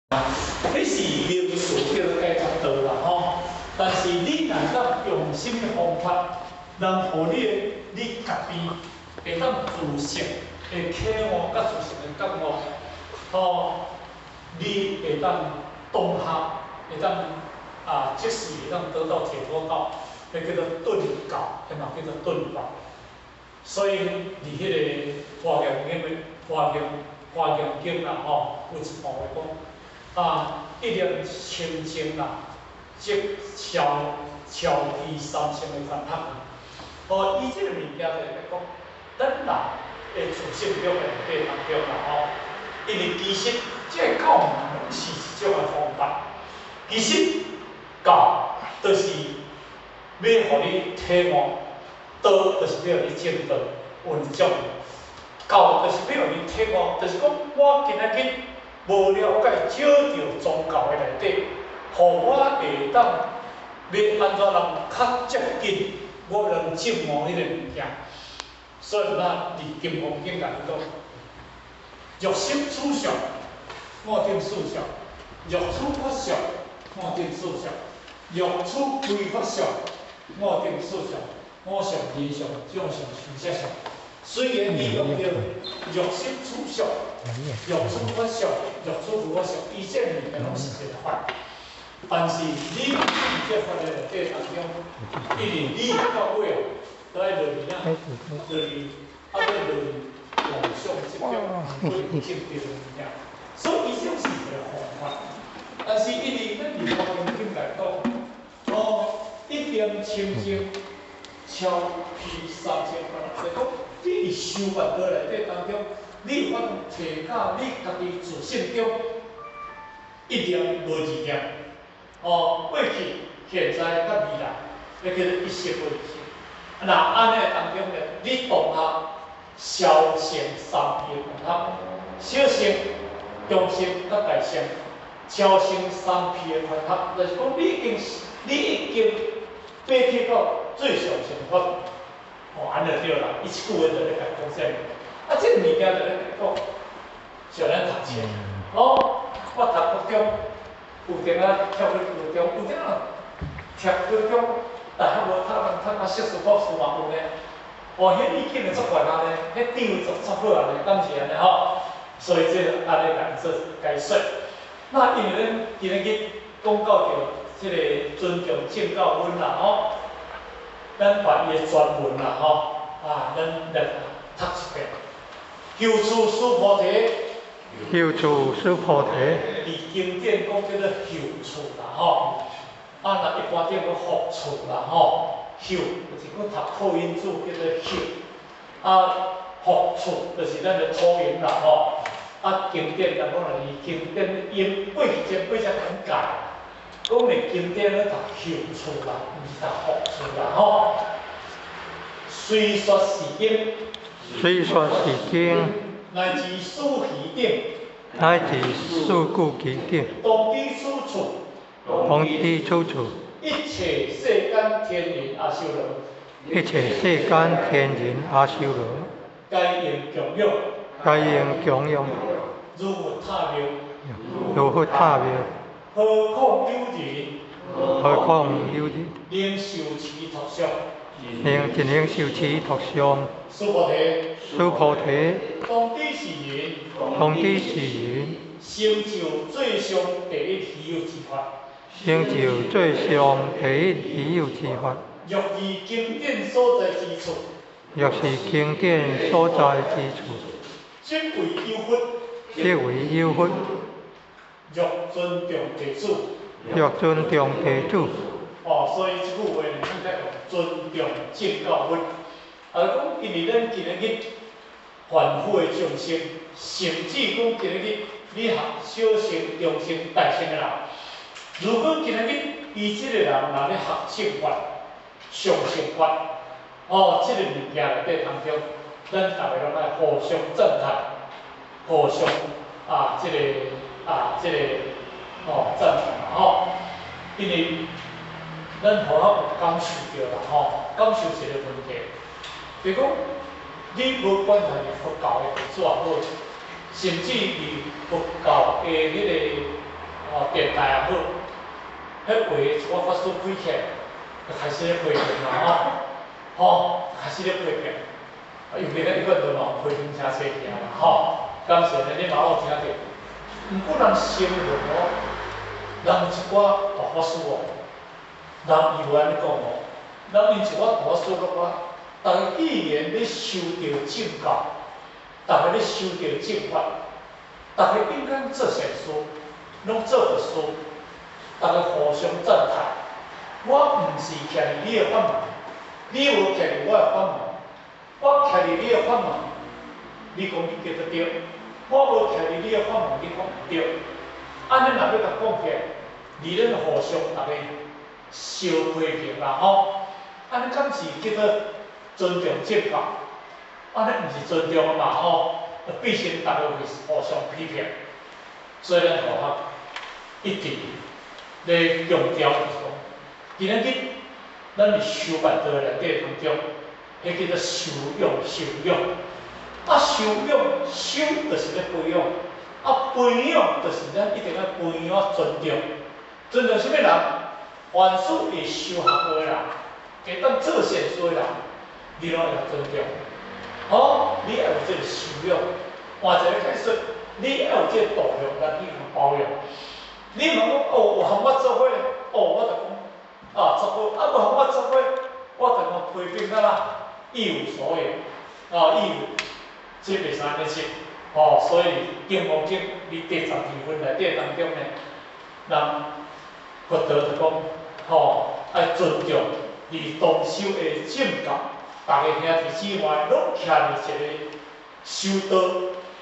彼是名詞叫做解脫道啦吼，但是你若當用心的方法，能予你的你家己會當自性的啟悟，佮自性的覺悟，吼，你會當當下會當啊，即時會當得到解脫道，彼叫做頓教，彼嘛叫做頓法。所以佇彼個華嚴經的華嚴華嚴經啦吼，有一部話講。啊，一念清淨啦，即超超披三乘的煩惱。哦，伊這個物件就是咧講，咱人的自性中的內底當中啦吼，因為其實這個教攏是一種的方法，其實教就是欲予你體悟，道就是欲予你證道，有兩種。教就是欲予你體悟，就是講我今仔日無了解少著宗教的內底，予我會當欲按怎人較接近我能證悟彼個物件。所以咱佇金剛經內底講，若心處相，五蘊四相；若處法相，五蘊四相；若處非法相，五蘊四相。我相、人相、眾相、壽者相。雖然伊用著若心處相，若處法相，若處無法相，伊這物件攏是一個法。但是你佇這法的內底當中，因為你到尾啊，都愛落去哪？落去啊，欲落去妄想執著，去證著物件。所以伊這是一個方法。但是因為咱佇華嚴經來講，哦，一念清淨，超披三乘煩惱，就是講你佇修煩惱內底當中，你有法度提到你家己自性中一念無二念，哦，過去、現在佮未來，彼叫做一識無二識。若按呢當中咧，你當下消成三披的煩惱，小乘、中乘佮大乘，消成三披的煩惱，就是講你已經爬起到最上乘法，哦，按呢就對啦。伊一句話就咧共講啥物？啊，這個物件就咧講，像咱讀冊，哦，我讀國中，有閒仔跳去高中，有閒仔跳高中，大學無讀，讀到碩士博士嘛有呢。哦，彼意見會足懸啊呢，彼地位足足好啊呢，敢是按呢吼？所以這個按呢共做解說。那因為咱今日講到著這個尊重正教阮啦吼，咱把伊的全文啦吼，啊，咱來讀一遍。求處須菩提，求處須菩提，佇經典講叫做求處啦吼，啊，若一般講福處啦吼，求就是講讀破音字叫做求，啊，福處就是咱的土音啦吼，啊，經典人講若伊經典因過去前輩才敢改，講的經典咧讀求處啦，毋是讀福處啦吼。雖說是經，雖說是經，乃至四彼等，乃至四句偈等，當知此處，當知此處，一切世間天人阿修羅，一切世間天人阿修羅，皆應供養，皆應供養，如佛塔廟，如佛塔廟，何況有人，何況有人，能受持托相，能一能受持托相，須菩提，須菩提，當知是雲，當知是雲，成就最上第一希有之法，成就最上第一希有之法。若是經典所在之處，若是經典所在之處，即為有佛，即為有佛。欲尊重弟子，欲尊重弟子。哦，所以這句話呢，應該用尊重正教佛。啊，講因為咱今日凡夫的眾生，甚至講今日你學小乘、中乘、大乘的人，如果今日伊這個人若咧學正法、上乘法，哦，這個物件內底當中，咱逐個攏愛互相讚嘆，互相啊，這個啊，這個哦讚嘆吼，因為咱好好有感受著啦吼，感受一個問題，就是講你無管係佛教的弟子也好，甚至佇佛教的彼個哦，電台也好，彼話一寡法師開起來，就開始咧批評啦吼，吼，開始咧批評，啊，尤其咱一貫都嘛批評誠濟起來啦吼，敢是按呢？你嘛有聽著？毋過人承認哦，人一寡大法師哦，人伊無按呢講哦，人𪜶一寡大法師攏講，逐家既然咧修著正教，逐家咧修著正法，逐家應該做善事，攏做佛事，逐家互相讚嘆。我毋是徛佇你的法門，你無徛佇我的法門，我徛佇你的法門，你講你叫做對，我無徛佇你的法門，你講毋對。按呢若欲共講起來，離咱互相逐家相批評啦吼，按呢敢是叫做尊重正教？按呢毋是尊重嘛吼，變成逐家會互相批評。所以咱佛學一直咧強調就是講，今仔日咱佇修辦道內底當中，彼叫做修養修養。啊，修養修就是咧培養，啊培養就是咱一定愛培養尊重，尊重啥物人？凡事會修學的人，會當做善事的人，你攏會尊重。哦，你愛有這个修養，換一个解說，你愛有這个度量來去予包容。你毋通講哦，有和我做伙，哦，我就講啊，做好；啊，無和我做伙，我就講批評啊啦，一無所有，啊，一無，這袂使按呢說。哦，所以《金剛經》佇第12分內底當中呢，人佛陀就講，吼，愛尊重佇同修的正覺，逐个兄弟姊妹攏徛佇一个修道、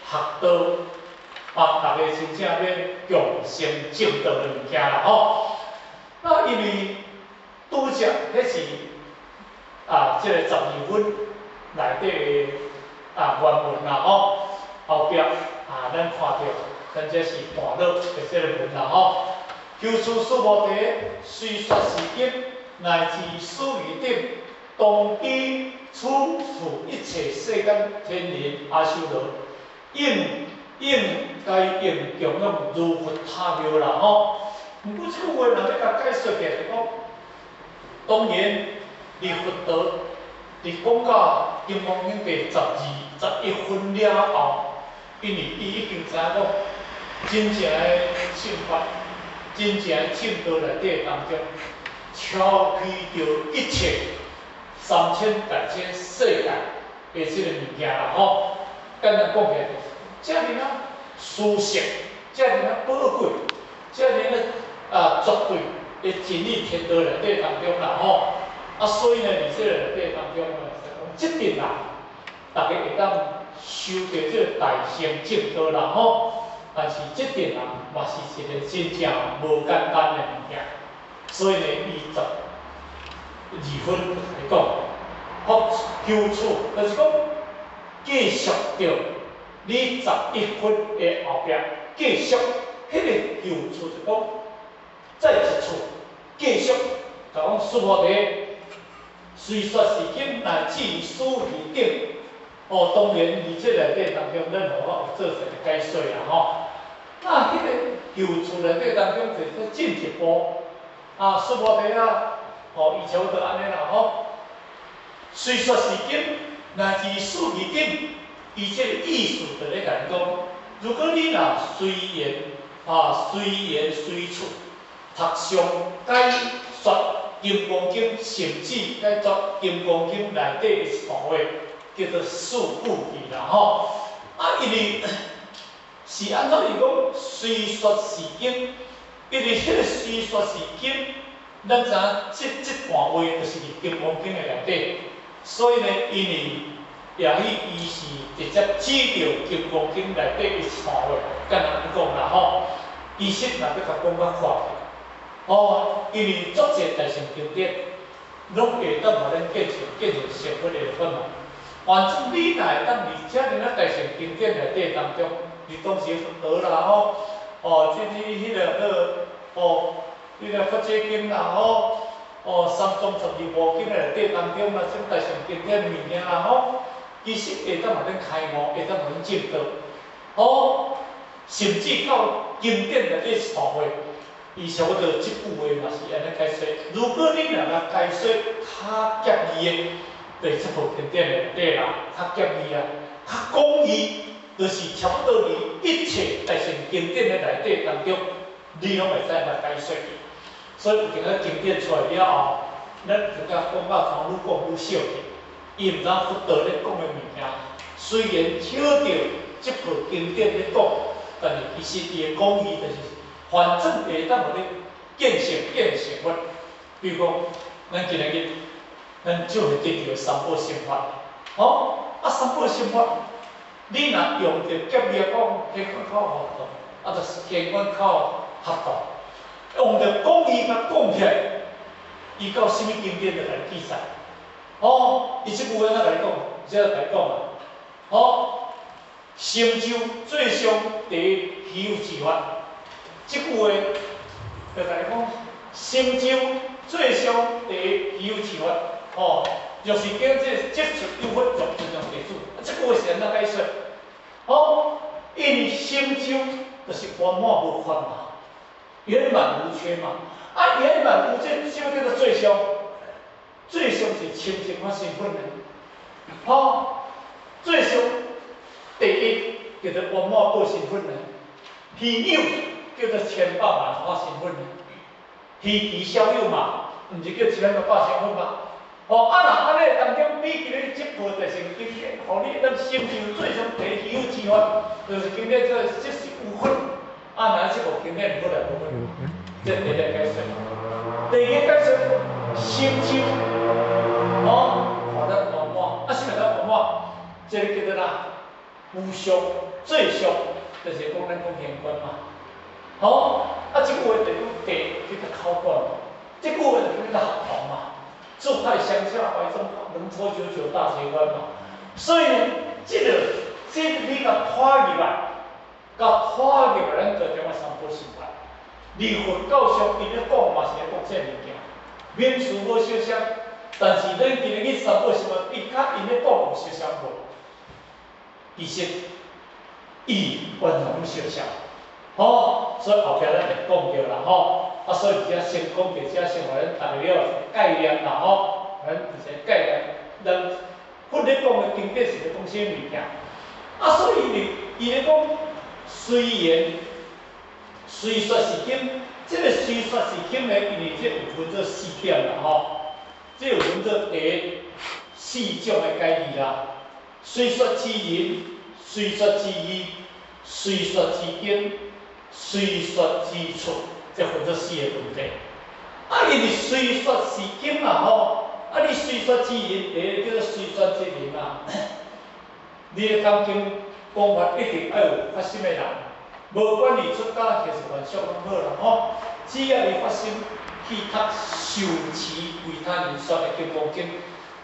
學道，啊，逐个真正欲共成正道的物件啦吼。那因為拄則彼是啊，這个十二分內底的啊原文啦吼，後壁啊，咱看著，咱這是段落的這个文啦吼。求諸須菩提，隨說是經，乃至四義等，當知處處一切世間天人阿修羅，應應該應供養如佛塔廟啦吼。毋過這句話若欲共解說起來，就講，當然，佇佛陀佇講到《金剛經》第12、11分了後，因為伊已經知影講，真正的正法、真正的正道內底當中，超越著一切三千大千世界的這个物件啦吼。簡單講起來，就是遮爾仔殊勝，遮爾仔寶貴，遮爾仔啊絕對的真理天道內底當中啦吼。啊，所以呢，佇這个內底當中呢，就講這陣人，逐家會當修著這个大乘正道啦吼。但是這陣人嘛是一个真正無簡單的物件，所以呢，伊12分來講，復求處，就是講繼續著你十一分的後壁，繼續彼个求處就講再一次繼續，共講須菩提，隨說是經乃至四義等，哦，當然佇這內底當中，咱予我有做一个解說啦吼。那彼个求處內底當中，就是進一步啊，須菩提啊，吼，伊差不多按呢啦吼。隨說是經乃至四義等，伊這個意思就咧共𪜶講，如果你若隨緣啊，隨緣隨處讀誦解說《金剛經》，甚至解說《金剛經》內底的一段話，叫做四句偈啦吼。啊，因為是按怎伊講隨說是經，因為彼个隨說是經，咱知影這段話就是佇《金剛經》的內底，所以呢，因為也許伊是直接指著《金剛經》內底的一段話，簡單講啦吼。其實若欲共講較闊去，哦，因為足濟大乘經典，攏會當予咱建成成佛的法門。反正你若會當佇遮爾仔大乘經典內底當中，你當時佛陀啦吼，哦，這這彼个叫哦，彼个法界經啦吼，哦，三藏十二部經內底當中啦，這大乘經典的物件啦吼，其實會當予咱開悟，會當予咱證道。哦，甚至到經典內底是大會，伊差不多這句話嘛是按呢解說。如果你若共解說較狹義的，就是這部經典內底啦，較狹義啊，較廣義，就是差不多佇一切大乘經典的內底當中，你攏會使來解說去。所以有陣仔經典出來了後，咱就共講到從愈講愈少去，伊毋知佛陀咧講的物件，雖然照著這部經典咧講，但是其實伊的講義就是，反正會當予你見性見成佛。比如講，咱今仔日，咱就會得著三寶心法，吼，啊三寶心法，你若用著狹義講，現觀口合道，啊，就是現觀口合道，用著廣義共講起來，伊到啥物經典就來記載，吼，伊這句話怎共你講？這共你講啊，吼，成就最上第一稀有之法，這句話就共你講，成就最上第一稀有之法，吼，就是叫這即出有佛作最上弟子，啊，這句話是按怎解說？吼，因為成就就是圓滿無缺嘛，圓滿無缺嘛，啊，圓滿無缺，啥物叫做最上？最上是清淨法身份呢，吼，最上第一叫做圓滿報身份呢，稀有叫做千百萬法身份呢，稀奇少有嘛，毋是叫千百身份嗎？吼，啊若按呢當中，你今日這部大乘經典，予你當成就最上第一稀有之法，就是經典這這是有佛，啊若這部經典有佛來無佛？這第一個解說。第二個解說，成就，吼，看得圓滿，啊，啥物叫圓滿？這個叫做啥？無上最上，就是講咱講現觀嘛。吼，啊，這句話就講地去甲口講，這句話就叫做合同嘛。自派相下懷中能脫九九大學觀嘛。所以呢，這個這個你共拖入來，共拖入來咱就中的三寶心法。離佛教上伊咧講嘛是咧講這物件，名詞無相像，但是咱今日去三寶心法，伊佮𪜶咧講有相像無？其實伊完全攏相像，吼，所以後壁咱會講著啦，吼，啊，所以遮先講著遮先予咱逐家了概念啦，吼，咱有一個概念，咱佛咧講的經典是咧講啥物件？啊，所以伊咧講隨緣隨說是經，這個隨說是經呢，因為這有分做四點啦，吼，這有分做第一四種的解義啦，隨說之人，隨說之義，隨說之經，隨說之處，這分做四個問題。啊，因為隨說是經啦，吼，啊，你隨說之人，第一叫做隨說之人啊。你咧講經講法一定愛有發心的人，無管伊出家還是還俗攏好啦，吼。只要伊發心去讀受持為他人說的金剛經，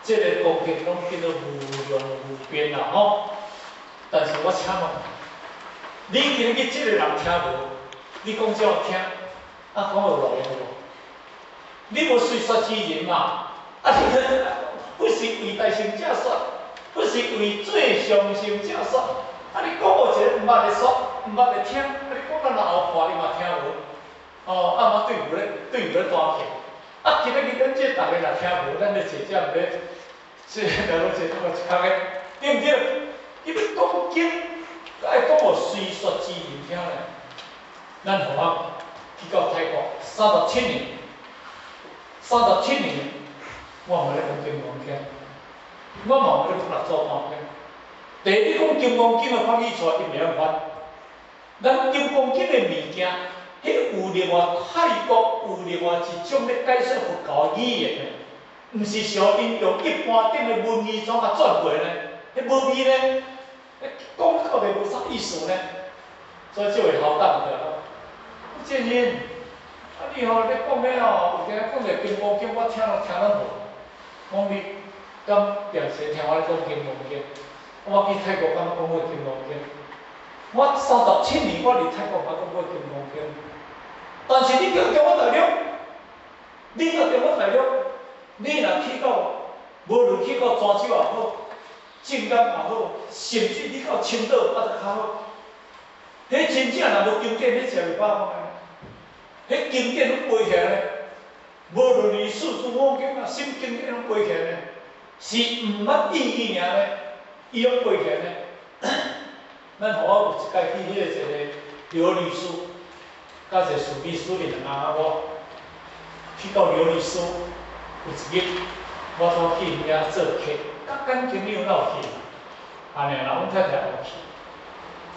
這個功德攏叫做無量無邊啦，吼。但是我請問，你今日去這個人聽無？你講這我聽，啊，講有路用無？你無隨說之人嘛？啊，你不是為大乘者說，不是為最上乘者說。啊，你講予一個毋捌的說，毋捌的聽，啊，你講到老後破，伊嘛聽無。哦，啊嘛對無咧，對無咧彈起。啊，今日咱這逐家若聽無，咱咧坐遮毋咧，這來講坐這個一空的，對毋對？伊欲講經，愛講予隨說之人聽咧。咱予我去到泰國37年，37年，我無咧講金剛經，我嘛無咧講六祖壇經。第一，你講金剛經的法語出來，伊袂曉翻。咱金剛經的物件，彼有另外泰國有另外一種咧解說佛教的語言的，毋是像𪜶用一般頂的文字怎共轉過呢？彼無味呢？講到底無啥意思呢？所以這位校長就講，建英，啊你吼咧講咧吼，有陣講著金剛經，我聽攏聽攏無。講你敢定時聽我咧講金剛經？我去泰國敢講過金剛經？我37年我佇泰國毋捌講過金剛經。但是你叫中國大陸，你到中國大陸，你若去到，無論去到泉州也好，晉江也好，甚至你到青島，啊，就較好。彼真正若無經典，彼食袂飽講的。彼經典攏背起來咧，無論伊四書五經啊，什經典攏背起來咧，是毋捌意義爾咧，伊攏背起來咧。咱予我有一擺去彼個一个劉律師，佮一個史律師𪜶兩翁仔某去到劉律師，有一日我拄去𪜶遐做客，佮感情你有哪有去？按呢啦，阮太太有去。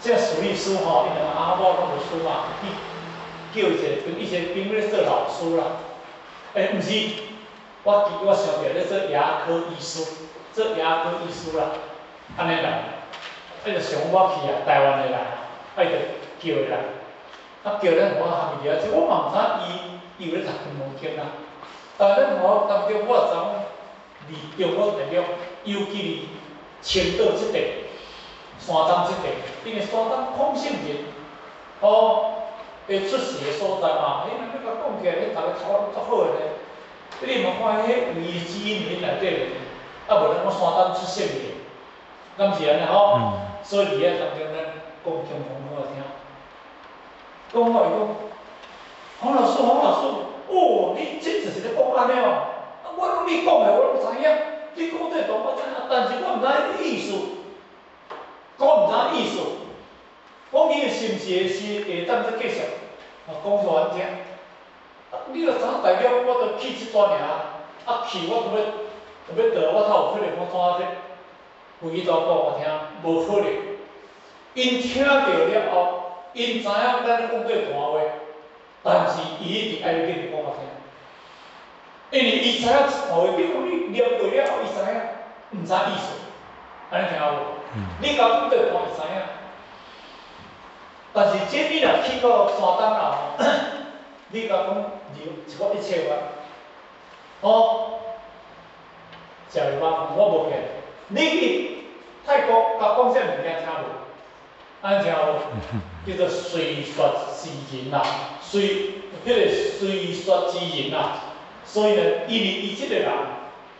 這史律師吼，𪜶兩翁仔某攏律師嘛，去叫一个朋，伊一个朋友咧做老師啦。欸，毋是，我記我想起來咧做牙科醫師，做牙科醫師啦，按呢啦。伊就想我去啊，台灣的人，啊伊就叫伊來，啊叫咱我含伊佇遐，我嘛毋知伊伊有咧讀金剛經啦。但咱我當中我知影，佇中國大陸，尤其佇青島這塊、山東這塊，因為山東孔聖人，哦，會出世的所在嘛，彼若欲共講起來，彼逐个頭殼攏足好的咧。你嘛看彼有伊的基因佇內底咧，啊無咱講山東出聖人，敢是按呢吼？所以佇遐當中，咱講金剛好聽。講我伊講，洪老師，洪老師，哦，你這就是咧講按呢哦。啊，我攏你講的，我攏知影。你講這段我知影，但是我毋知影意思，我毋知影意思。講伊是毋是是會當做繼續，啊，講予阮聽。啊，你若知影大約，我著去這逝爾，啊去我著欲著欲倒，我較有可能講怎這。有伊都講我聽，無可能。𪜶聽著了後，𪜶知影咱咧講這段話，但是伊一直愛汝緊講我聽，因為伊知影這段話，比如講你念過了後，伊知影，毋知意思，按呢聽有無？你共講這段伊知影，但是這你若去到山東啦吼，你共講一個一切法，吼，食袂飽，我無騙。你去泰國，共講這物件聽無？按呢聽無？叫做隨說之人啦，隨彼个隨說之人啦。所以呢，因為伊這个人，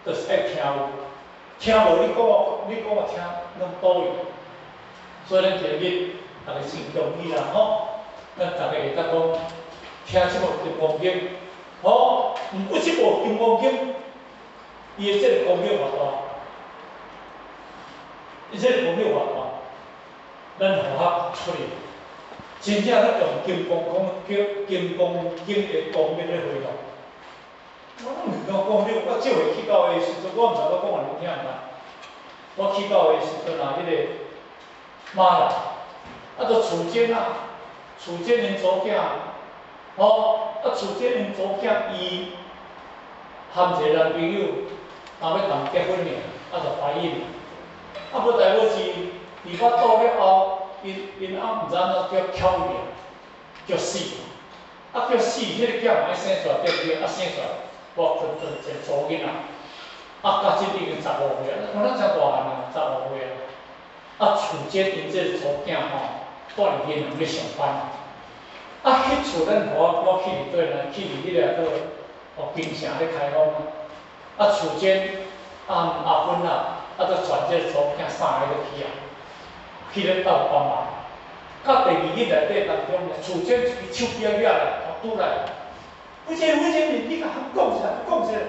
就是愛聽有，聽無你講我，你講我聽，攏倒去。所以咱今日逐个真恭喜啦吼！咱逐个會當講聽這部金剛經，吼，毋過這部金剛經，伊的這个功力偌大，伊這個功力偌大，咱予較出去，真正咧用金剛講叫金剛經的功力咧回答。我攏毋是講功力，我這回去到的時陣，我毋知我講予恁聽毋知。我去到的時陣啊，彼个馬來，啊，就楚堅啊，楚堅𪜶查某囝，吼，啊楚堅𪜶查某囝伊含一个男朋友，若欲共結婚爾，啊就懷孕，啊無代無誌，佇腹肚了後，𪜶𪜶翁毋知按怎叫巧伊，叫死，啊叫死，彼个囝嘛愛生出來對毋對？啊生出來，我困困一個查某囡仔，啊到這已經15歲啊，看咱誠大漢啊，十五歲啊。啊，楚堅𪜶這個查某囝吼，蹛佇銀行咧上班。啊，彼厝咱予我我去佇佗呢？去佇彼个佗哦，檳城咧開放啊。啊，楚堅啊阿芬啊，啊，閣傳這個查某囝三個閣去啊，去咧鬥幫忙。到第二日內底當中呢，楚堅一支手機仔掠來，拄來，胡姐胡姐，你共講一下，講一下。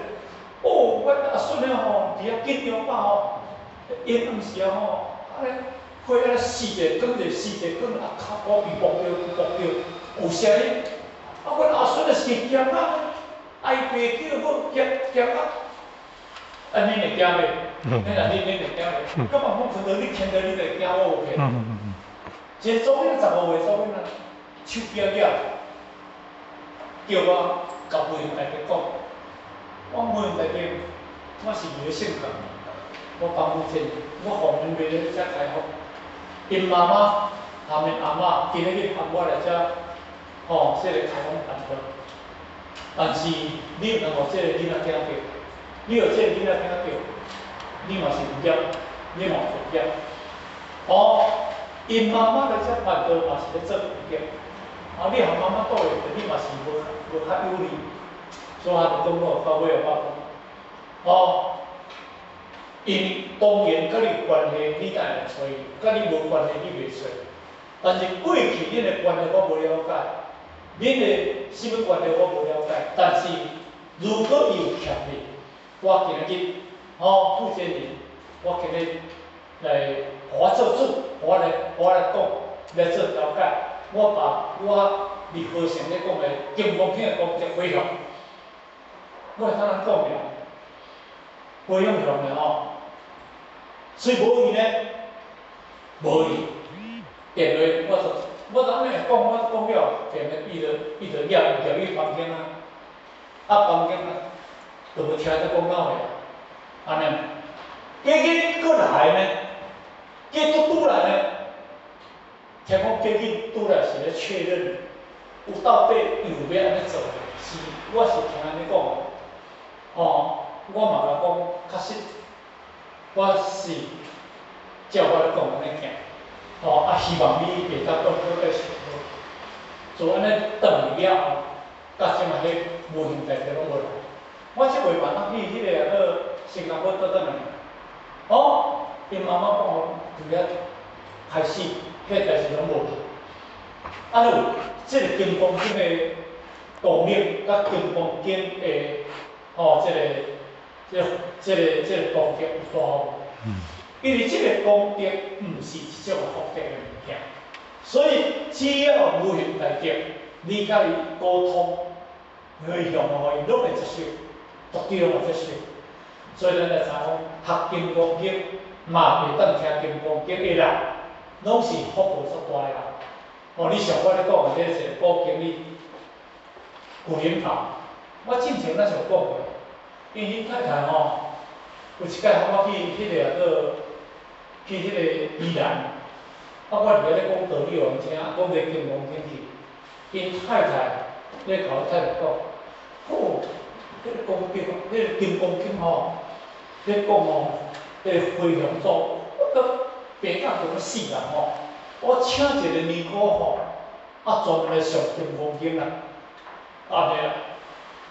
哦，阮阿孫仔吼，佇遐緊張到吼，閒暗時啊吼。按呢，火按呢熄者，關者熄者，關啊，跤步被爆掉，爆掉，有聲音。啊，阮阿孫就是驚啊，哀爸叫好，驚驚啊。啊，恁會驚袂？恁若恁恁會驚袂？感覺講看著你聽著你就會驚我有騙。一個查某囡仔15歲查某囡仔，手機仔掠，叫我共梅大伯講，我梅大伯，我是袂性格，我幫母親，我予𪜶袂咧遮開放。𪜶媽媽含𪜶阿嬤今日去含我來遮，吼，這個開放辦道。但是你毋通予這個囡仔聽著，你予這個囡仔聽著，你嘛是有業，你嘛有業。哦，𪜶媽媽來遮辦道嘛是咧做業。啊，你予媽媽倒會，你嘛是無無較有利。所以我就講到到尾我講，哦。因當然佮你有關係，你當然會揣；佮你無關係，你袂揣。但是過去恁的觀念我無了解，恁的啥物觀念我無了解。但是如果伊有欠你，我今仔日吼負責任，我今日來予我做主，予我來講，來做調解。我把我佇和尚咧講的金剛經的功德回向，我會當按呢講爾，無影響的吼。所以無伊呢，無伊。電話我就按呢講，我講了，電話伊就入去房間啊，啊房間啊，就無聽得講到話，按呢。過日閣來呢，過拄拄來呢，聽講過日拄來是咧確認，有到底有欲按呢做，是我是聽按呢講，吼，我嘛共講，確實，我是照我咧講按呢行。吼，啊，希望你會當講閣繼續好。做按呢轉去了後，到這馬彼無形代誌攏無來。我這回嘛當去彼个啊，新加坡倒轉來。哦，𪜶媽媽講哦，佇遐開始，彼代誌攏無去。啊，有這個金剛經的功能，佮金剛經的吼，這個功德有大無？因為這個功德毋是一種福德的物件，所以只要無形大德，你佮伊溝通，回向予伊，攏會接受，絕對攏會接受。所以咱才知影講，學金剛經嘛會當聽金剛經的人，攏是福報足大的人。哦，你像我咧講的，這個古經理古靈頭，我進前咱就講過，因𪜶太太吼，有一擺我去彼個啊做。去彼個宜蘭，啊，我佇遐咧講道理予𪜶聽，講這金剛經去。𪜶太太咧共我太太講，吼，彼個功德，彼個金剛經吼，咧講吼，彼個回向咒，我閣病甲著欲死人吼。我請一個尼姑吼，啊，專門來誦金剛經啦，按呢啦，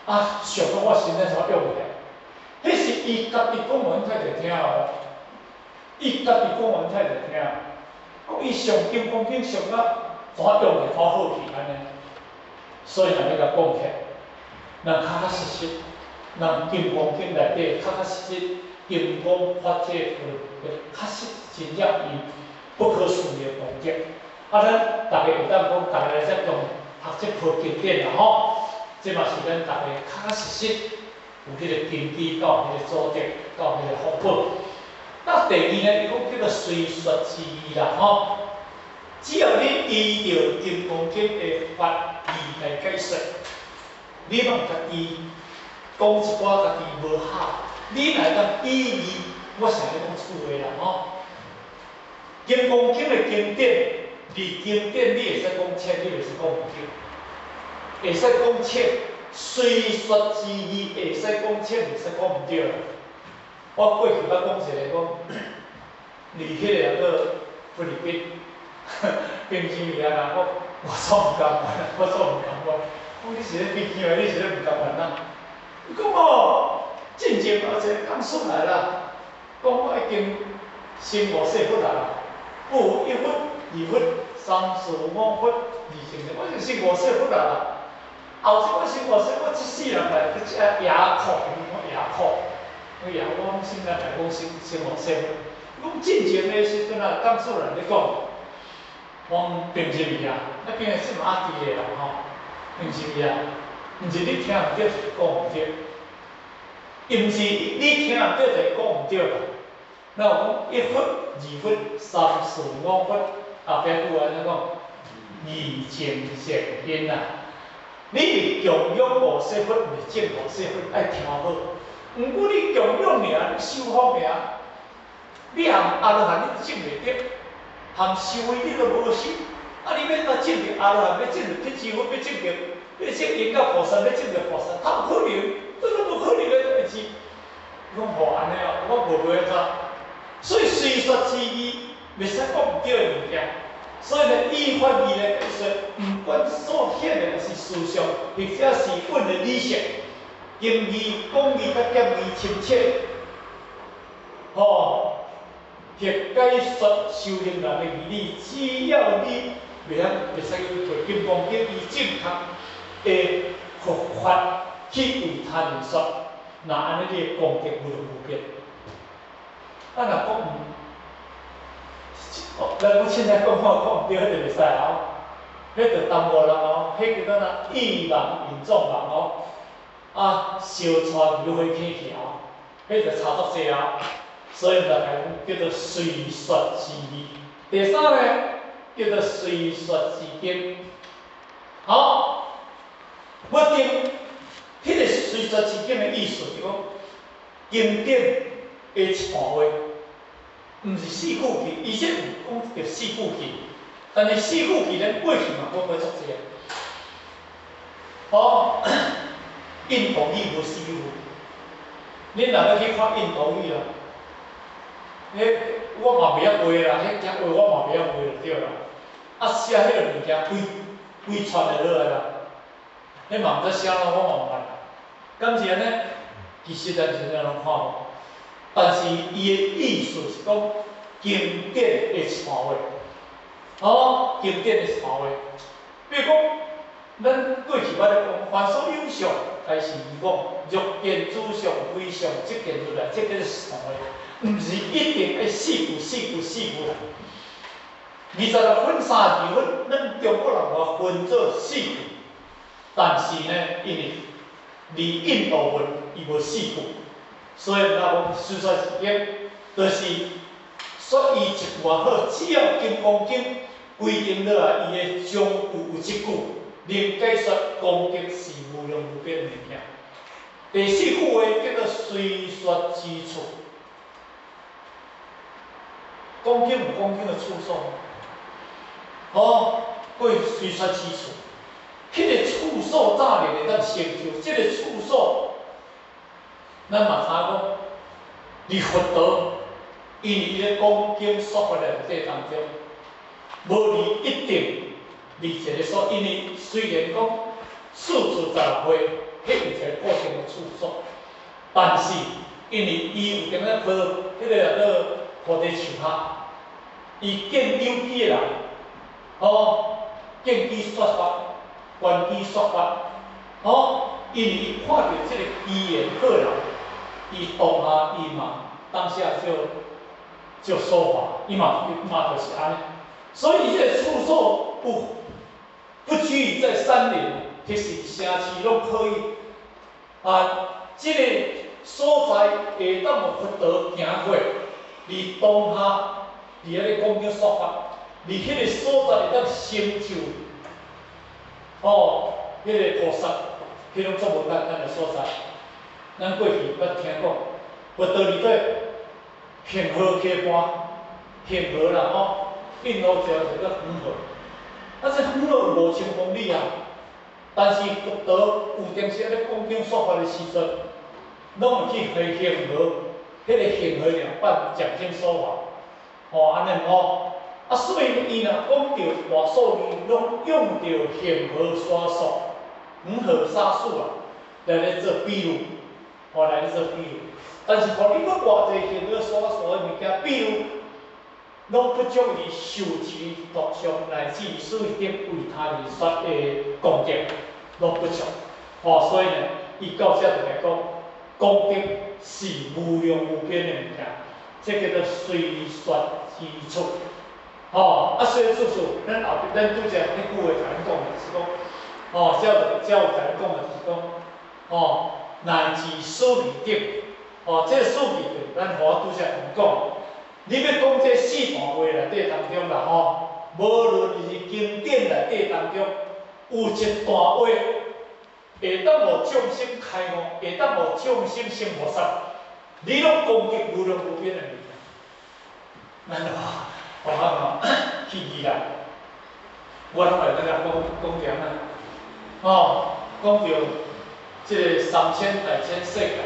啊，上到我身體才用起來。彼是伊家己講予𪜶太太聽哦。伊家己講予𪜶太太聽，講伊誦金剛經誦甲怎用會怎好去按呢？所以若欲共講起來，咱確確實實，咱金剛經內底確確實實金剛法界確實真正伊不可思議的功德。啊，咱逐家會當講，逐家來遮共學這部經典啦吼，這嘛是咱逐家確確實實有彼個根基，佮彼個祖德，佮彼個福報。那第二呢，伊講叫做隨說之義啦吼。只要你依著金剛經的法義來解說，你嘛家己講一寡家己無巧，你若會當依義，我成日講這句話啦吼。金剛經的經典，佇經典你會使講淺，你袂使講毋對。會使講淺，隨說之義會使講淺，袂使講毋對啦。我過去捌講一個講，佇彼個叫菲律賓，冰淇淋啊，我煞毋甘願，我煞毋甘願。講你是咧冰淇淋，你是咧毋甘願啊？伊講哦，進前有一個講出來啦，講我已經成五世佛啦，有一佛、二佛、三四五佛、二乘的，我就成五世佛啦。後生我成五世，我這世人來去食牙苦，講牙苦。我也我現在來講成成五世佛，講進前的時陣啊，講出來咧講，講平時啊，那邊是馬地的啦吼，平時啊，毋是你聽毋對就是講毋對，伊毋是你聽毋對就是講毋對啦。那有講一佛、二佛、三四五佛，後壁句按怎講？二乘善根啊！你是供養五世佛，毋是證五世佛，愛聽好。毋過你供養爾，你修福爾，你含阿羅漢你都證袂著，含修位你都無修，啊！你欲按怎證著阿羅漢，欲證著辟支佛，欲證著，欲證因到菩薩，欲證著菩薩，較有可能，這攏無可能的代誌。講吼按呢哦，我無袂怎，所以隨說之義，袂使講毋對的物件。所以呢，依法義來解說，毋管所顯的是事相，或者是阮的理性。經義、講義佮見義深淺，吼，或解說修行人的義理，只要你袂晓袂使去提金剛經以正確的佛法去為他人說，若按呢你的功德無量無邊。啊，若講毋，咱講凊彩講講講毋對，彼就袂使哦。彼就耽誤人哦，彼叫做啥？意盲引眾盲哦。啊，燒帶去火坑去哦，彼就差足濟哦。所以就來講叫做隨說之義。第三个叫做隨說之經。好，我經彼個隨說之經的意思是講，經典的一段話，毋是四句偈，伊這有講著四句偈，但是四句偈咱過去嘛講過足濟。哦，印度語無四句，恁若欲去看印度語啊，彼我嘛袂曉背啦，彼隻話我嘛袂曉背就對啦。啊，寫彼个物件規規串的落來啦，彼嘛毋知寫啷，我嘛毋捌。敢是按呢？其實咱真正攏看無，但是伊的意思是講經典的一段話，哦，經典的一段話。比如講，咱過去捌咧講，凡所有相，皆是虛妄。若見諸相非相，即見如來，這叫做一段話，毋是一定愛四句四句四句啦。26分32分，咱中國人話分做四句，但是呢，因為佇印度文伊無四句，所以咱講隨說之經，就是說伊一句也好，只要《金剛經》規定落來，伊的中句有一句，能解說功德是無量無邊的物件。第四句話叫做隨說之處，講經有講經的處所，哦，過隨說之處，彼個處所早日會當成就，這個處所，咱嘛知影講，佇佛陀，因為伊咧講經說法內底當中，無佇一定佇一個所，因為雖然講4處16會，彼有一個固定的處所，但是因為伊有踮咧菩，彼個叫做菩提樹下，伊見有機的人，哦，見機說法，觀機說法，哦，因為伊看著這個機緣好人，伊當下伊嘛當下就說法，伊嘛嘛就是按呢，所以這個處所不拘於在山林，或是城市攏可以。啊，這個所在會當予佛陀行過，佇當下佇遐咧講經說法，佇彼個所在會當成就，哦，彼個菩薩，彼種足無簡單的所在。咱過去捌聽講，佛陀佇佗恆河溪畔，恆河啦吼，印度叫做恆河，啊，這恆河有5000公里啊，但是佛陀有當時咧講經說法的時陣，攏會去恆河，彼個恆河兩畔講經說法，吼，按呢吼，啊，所以伊若講著大數字，攏用著恆河沙數，恆河沙數啊，來咧做比喻，吼，來咧做比喻。但是，予你閣偌濟恆河沙數的物件比喻，攏不足以受持讀誦乃至於等為他人說的功德，攏不足。吼，所以呢，伊到遮就來講，功德是無量無邊的物件，這叫做隨說之處。吼，啊，隨說之處，咱後壁咱拄才彼句話共恁講的是講，吼，才有才有共恁講的是講，吼，乃至四義等，吼，這個四義等，咱予我拄才共講。你欲講這四段話內底當中啦吼，無論是經典內底當中，有一段話會當予眾生開悟，會當予眾生成菩薩，你攏功德無量無邊的物件。咱就我講去宜蘭，我攏會當共講講點啊，吼，講著這個三千大千世界，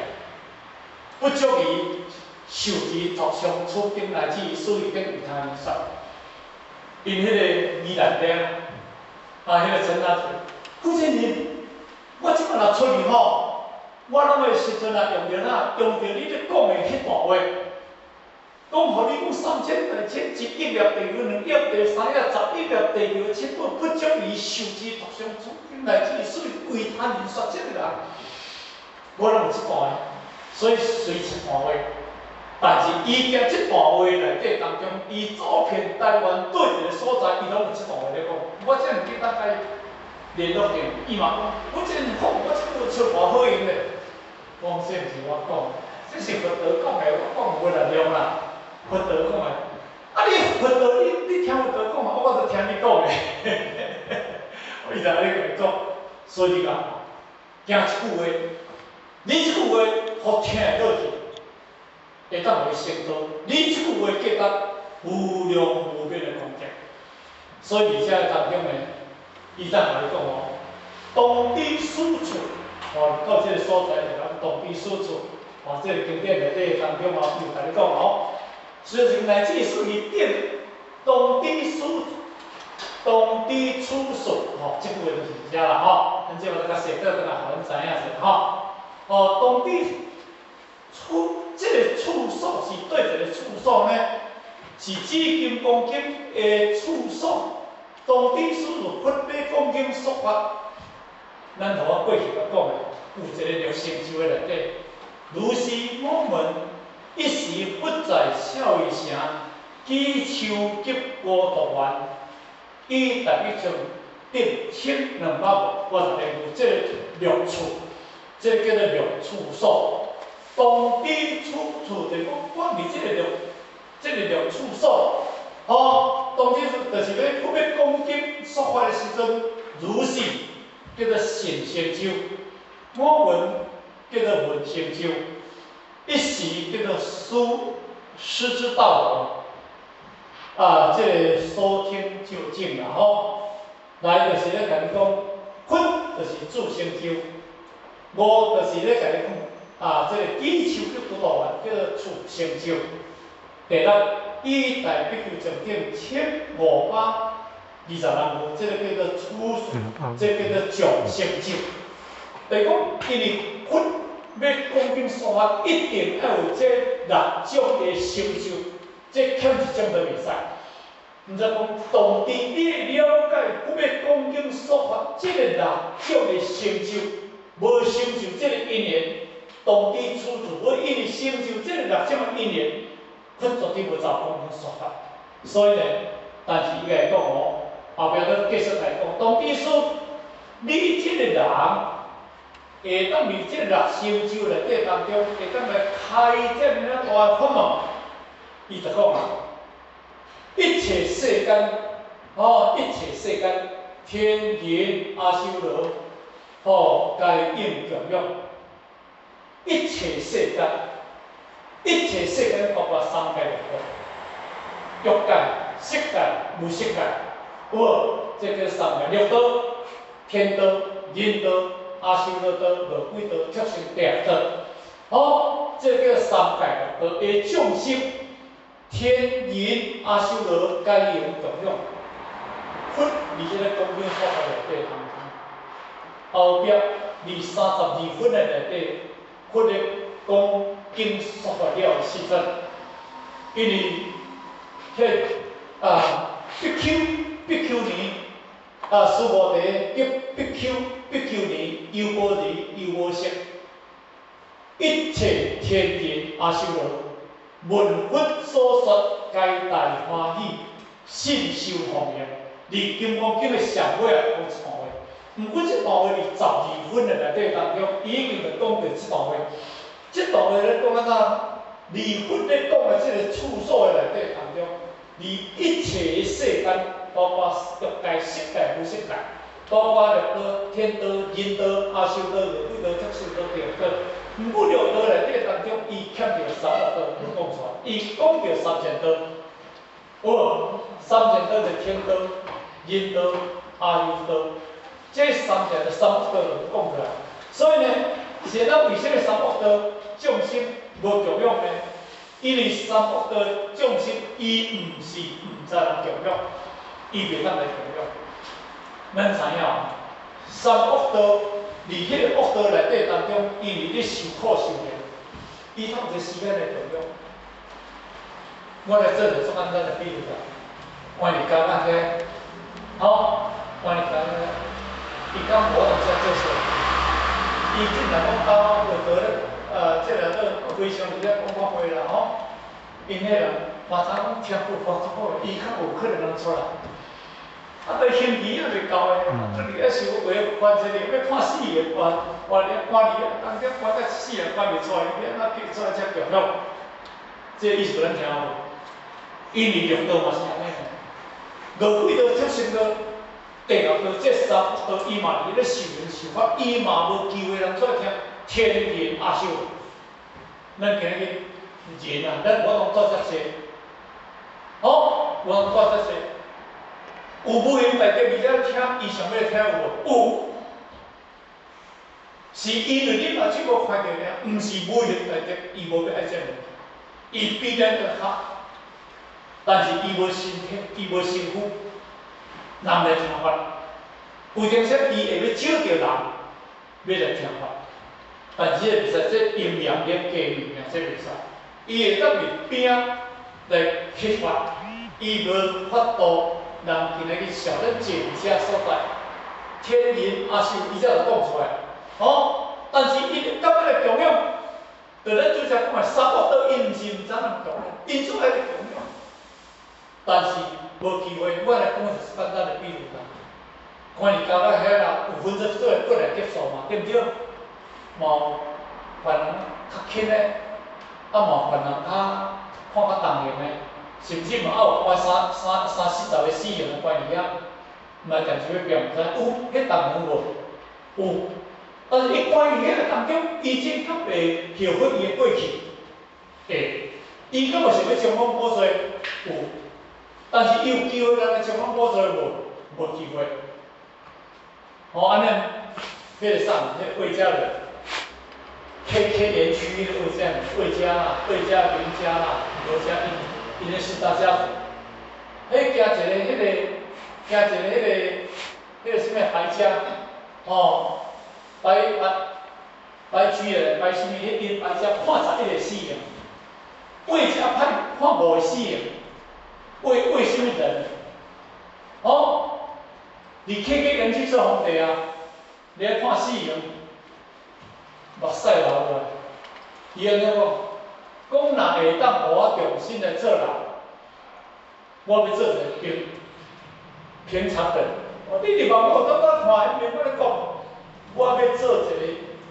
不足以受持讀誦處經乃至四義等為他人說。𪜶彼個宜蘭店，啊，彼個陳大傅先生，我這擺若出去吼，我攏會時陣啊用著哪，用著你咧講的彼段話，講予你講三千大千一億粒地球，兩億地三億十億粒地球，七寶不足以受持讀誦此經乃至屬於維他人說這個人，我攏有這段，所以隨這段話。但是伊行這段話內底當中，伊走遍台灣對一個所在，伊攏有這段話咧講。我這毋記得共伊聯絡著，伊嘛講，我這講，我這有出偌好用咧。我講這毋是我講，這是佛陀講的，我講無力量啦。佛陀講的，啊你佛陀，你聽佛陀講啊，我就聽你講的。我伊就按呢共伊講，所以你講，驚一句話，你這句話予聽會落去，會當予伊成道。你這句話價值無量無邊的功德。所以佇這當中呢，伊才共你講哦，當知此處，哦，到這個所在就講當知此處，哦，這個經典內底當中哦，伊有共你講哦。所以乃至屬於頂，當知此，當知此處，吼，這句話就是遮啦，吼。咱這嘛較細，倒轉來予恁知影者，吼。哦，當知處，這個處所是佗一個處所呢？是指金剛經的處所。當知此處佛欲講經說法，咱頭仔過去甲講的，有一個六成就的內底，如是我聞。一時佛在舍衛城，祇樹給孤獨園，以大比丘等千兩百五十人，有這個六處，這個叫做六處所。當知此處就講，我佇這個六，這個六處所，吼，當知就是欲佛欲講經說法的時陣，如是叫做善成就，我聞叫做聞成就。一時叫做師師之道啊，這個所聽究竟啦吼，來就是咧共你講，佛就是自成就，五就是咧共你講，啊，這個祇樹給孤獨園叫做處成就。第六，以大比丘眾等千五百二十人有，這個叫做處，這個叫做眾成就。就是講，因為佛欲講經說法，一定愛有這六種的成就，這欠一種都袂使。毋知講，當知你了解佛欲講經說法，這個六種的成就，無成就這個因緣，當知此處無因為成就這個六種的因緣，佛絕對無走講經說法。所以呢，但是伊會講哦，後壁閣繼續來講，當知說你這個人，會當佇這六成就內底當中，會當來開展遐大的法門，伊就講啊，一切世間，吼，一切世間，天人阿修羅，吼，皆應供養。一切世間，一切世間包括三界六道，欲界、色界、無色界，有無？這叫三界六道：天道、人道、阿修羅道、餓鬼道、畜生地獄道。好，這叫三界六道的眾生，天人阿修羅皆應供養。佛佇這個講經說法內底當中，後壁佇32分的內底，佛咧講經說法了的時陣，因為彼啊比丘、比丘尼啊，須菩提及比丘、比丘尼、優婆夷、優婆塞，一切天人阿修羅，聞佛所說，皆大歡喜，信受奉行。佇金剛經的上尾啊，講這段話。毋過這段話佇12分的內底當中，伊已經就講著這段話。這段話咧講按怎？佇佛咧講的這個處所的內底當中，佇一切的世間，包括欲界、色界、無色界，包括六道、天道、人道、阿修羅、餓鬼道、畜生道、地獄道。毋過六道內底當中，伊欠著三惡道無講出來，伊講著三善道。有三善道就天道、人道、阿修羅，這三善的三惡道就無講出來。所以呢，現在為啥物三惡道眾生無供養呢？因為三惡道眾生伊毋是毋知人供養，伊袂當來供養。咱知影，三惡道佇彼個惡道內底當中，因為咧受苦受難，伊通有一個時間來供養。我來做一個足簡單的比喻啦，關佇家咱遐，吼，關佇家遐，伊敢無法度遮做事？伊竟然講到話倒咧，這個做非常佇咧講看話啦吼。𪜶彼人華早攏聽過華足好，伊較有可能通出來。啊，對刑期猶未到的，啊，佇咧想話關這個欲判死刑，關關佇關佇當中關甲死人關袂出來，欲按怎叫出來才強了？這個意思咱聽有無？因為六道嘛是按呢，餓鬼道、畜生道、地獄道，這三道伊嘛佇咧受刑受罰，伊嘛無機會通出來聽天人阿修。咱今日人啊，咱無法度做遮濟，吼，無法度做遮濟。有無閒大家佇遮聽，伊想欲聽有無？有，是因為你目睭無看著爾，毋是無閒大家，伊無欲愛這物，伊比咱閣較，但是伊無身體，伊無身軀，人來聽法。有陣時伊會欲招著人，欲來聽法，但是這個袂使，這陰陽兩家物件，這袂使。伊會當佇邊仔來啟發，伊無法度。人今日去曉得靜這所在，天人阿修，伊才會講出來，吼。但是伊感覺來供養，就咱拄才講的三惡道，𪜶毋是毋知影供養，𪜶總愛去供養。但是無機會，我來講一個簡單的比喻啦。看伊交到遐啦，有分做做過來級數嘛，對毋對？嘛有凡人較輕的，啊嘛有凡人較看較重型的。甚至嘛，猶有關三三三四十個死刑的關佇遐，嘛暫時欲變毋知，有彼重有無？有，但是伊關佇彼個當中，伊真較袂後悔伊的過去，會，伊敢有想欲將講寶座？有，但是伊有機會來將講寶座無？無機會。吼，按呢，彼個啥，彼個魏家人，KK 園區彼個魏家人，魏家啦，魏家、林家啦，羅家英。𪜶的四大家族，彼行一個彼個，行一個彼個，彼個啥物白家，吼，白白白居的白啥物？彼𪜶白家判11個死刑，魏家判判五個死刑，魏魏啥物人？吼，佇 KK 園區做皇帝啊，你愛判死刑，目屎流落來，伊按怎講？講若會當予我重新來做人，我欲做一個平平常人。我你佇網路當中看，伊免我咧講，我欲做一個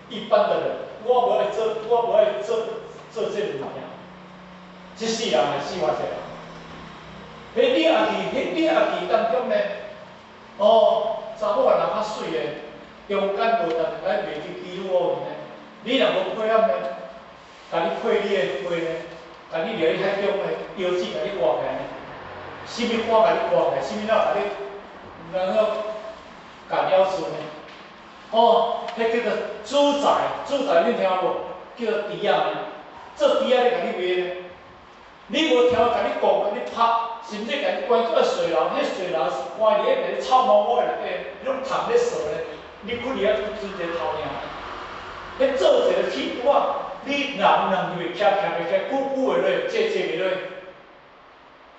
一般的人，我無愛做，我無愛做做這個物件。這世人會死偌濟人？彼你也去，彼你也去當中呢？哦，查某人較媠的，中間無逐個來賣去基督呢？你若無配合呢？共你配你的話呢，共你掠去海中的腰子，共你割起來呢？啥物花共你割起來？啥物鳥共你，然後共咬住呢？哦，彼叫做主宰，主宰恁聽無？叫做豬仔呢？做豬仔咧共你賣呢？你無聽共你講，共你拍，甚至共你關做水牢，彼水牢是關佇彼個臭毛毛的內底，攏蟲咧趖咧，你困佇遐賰一个頭爾。彼做一個鐵拄仔。你人人入去徛徛袂起，久久會落，坐坐袂落。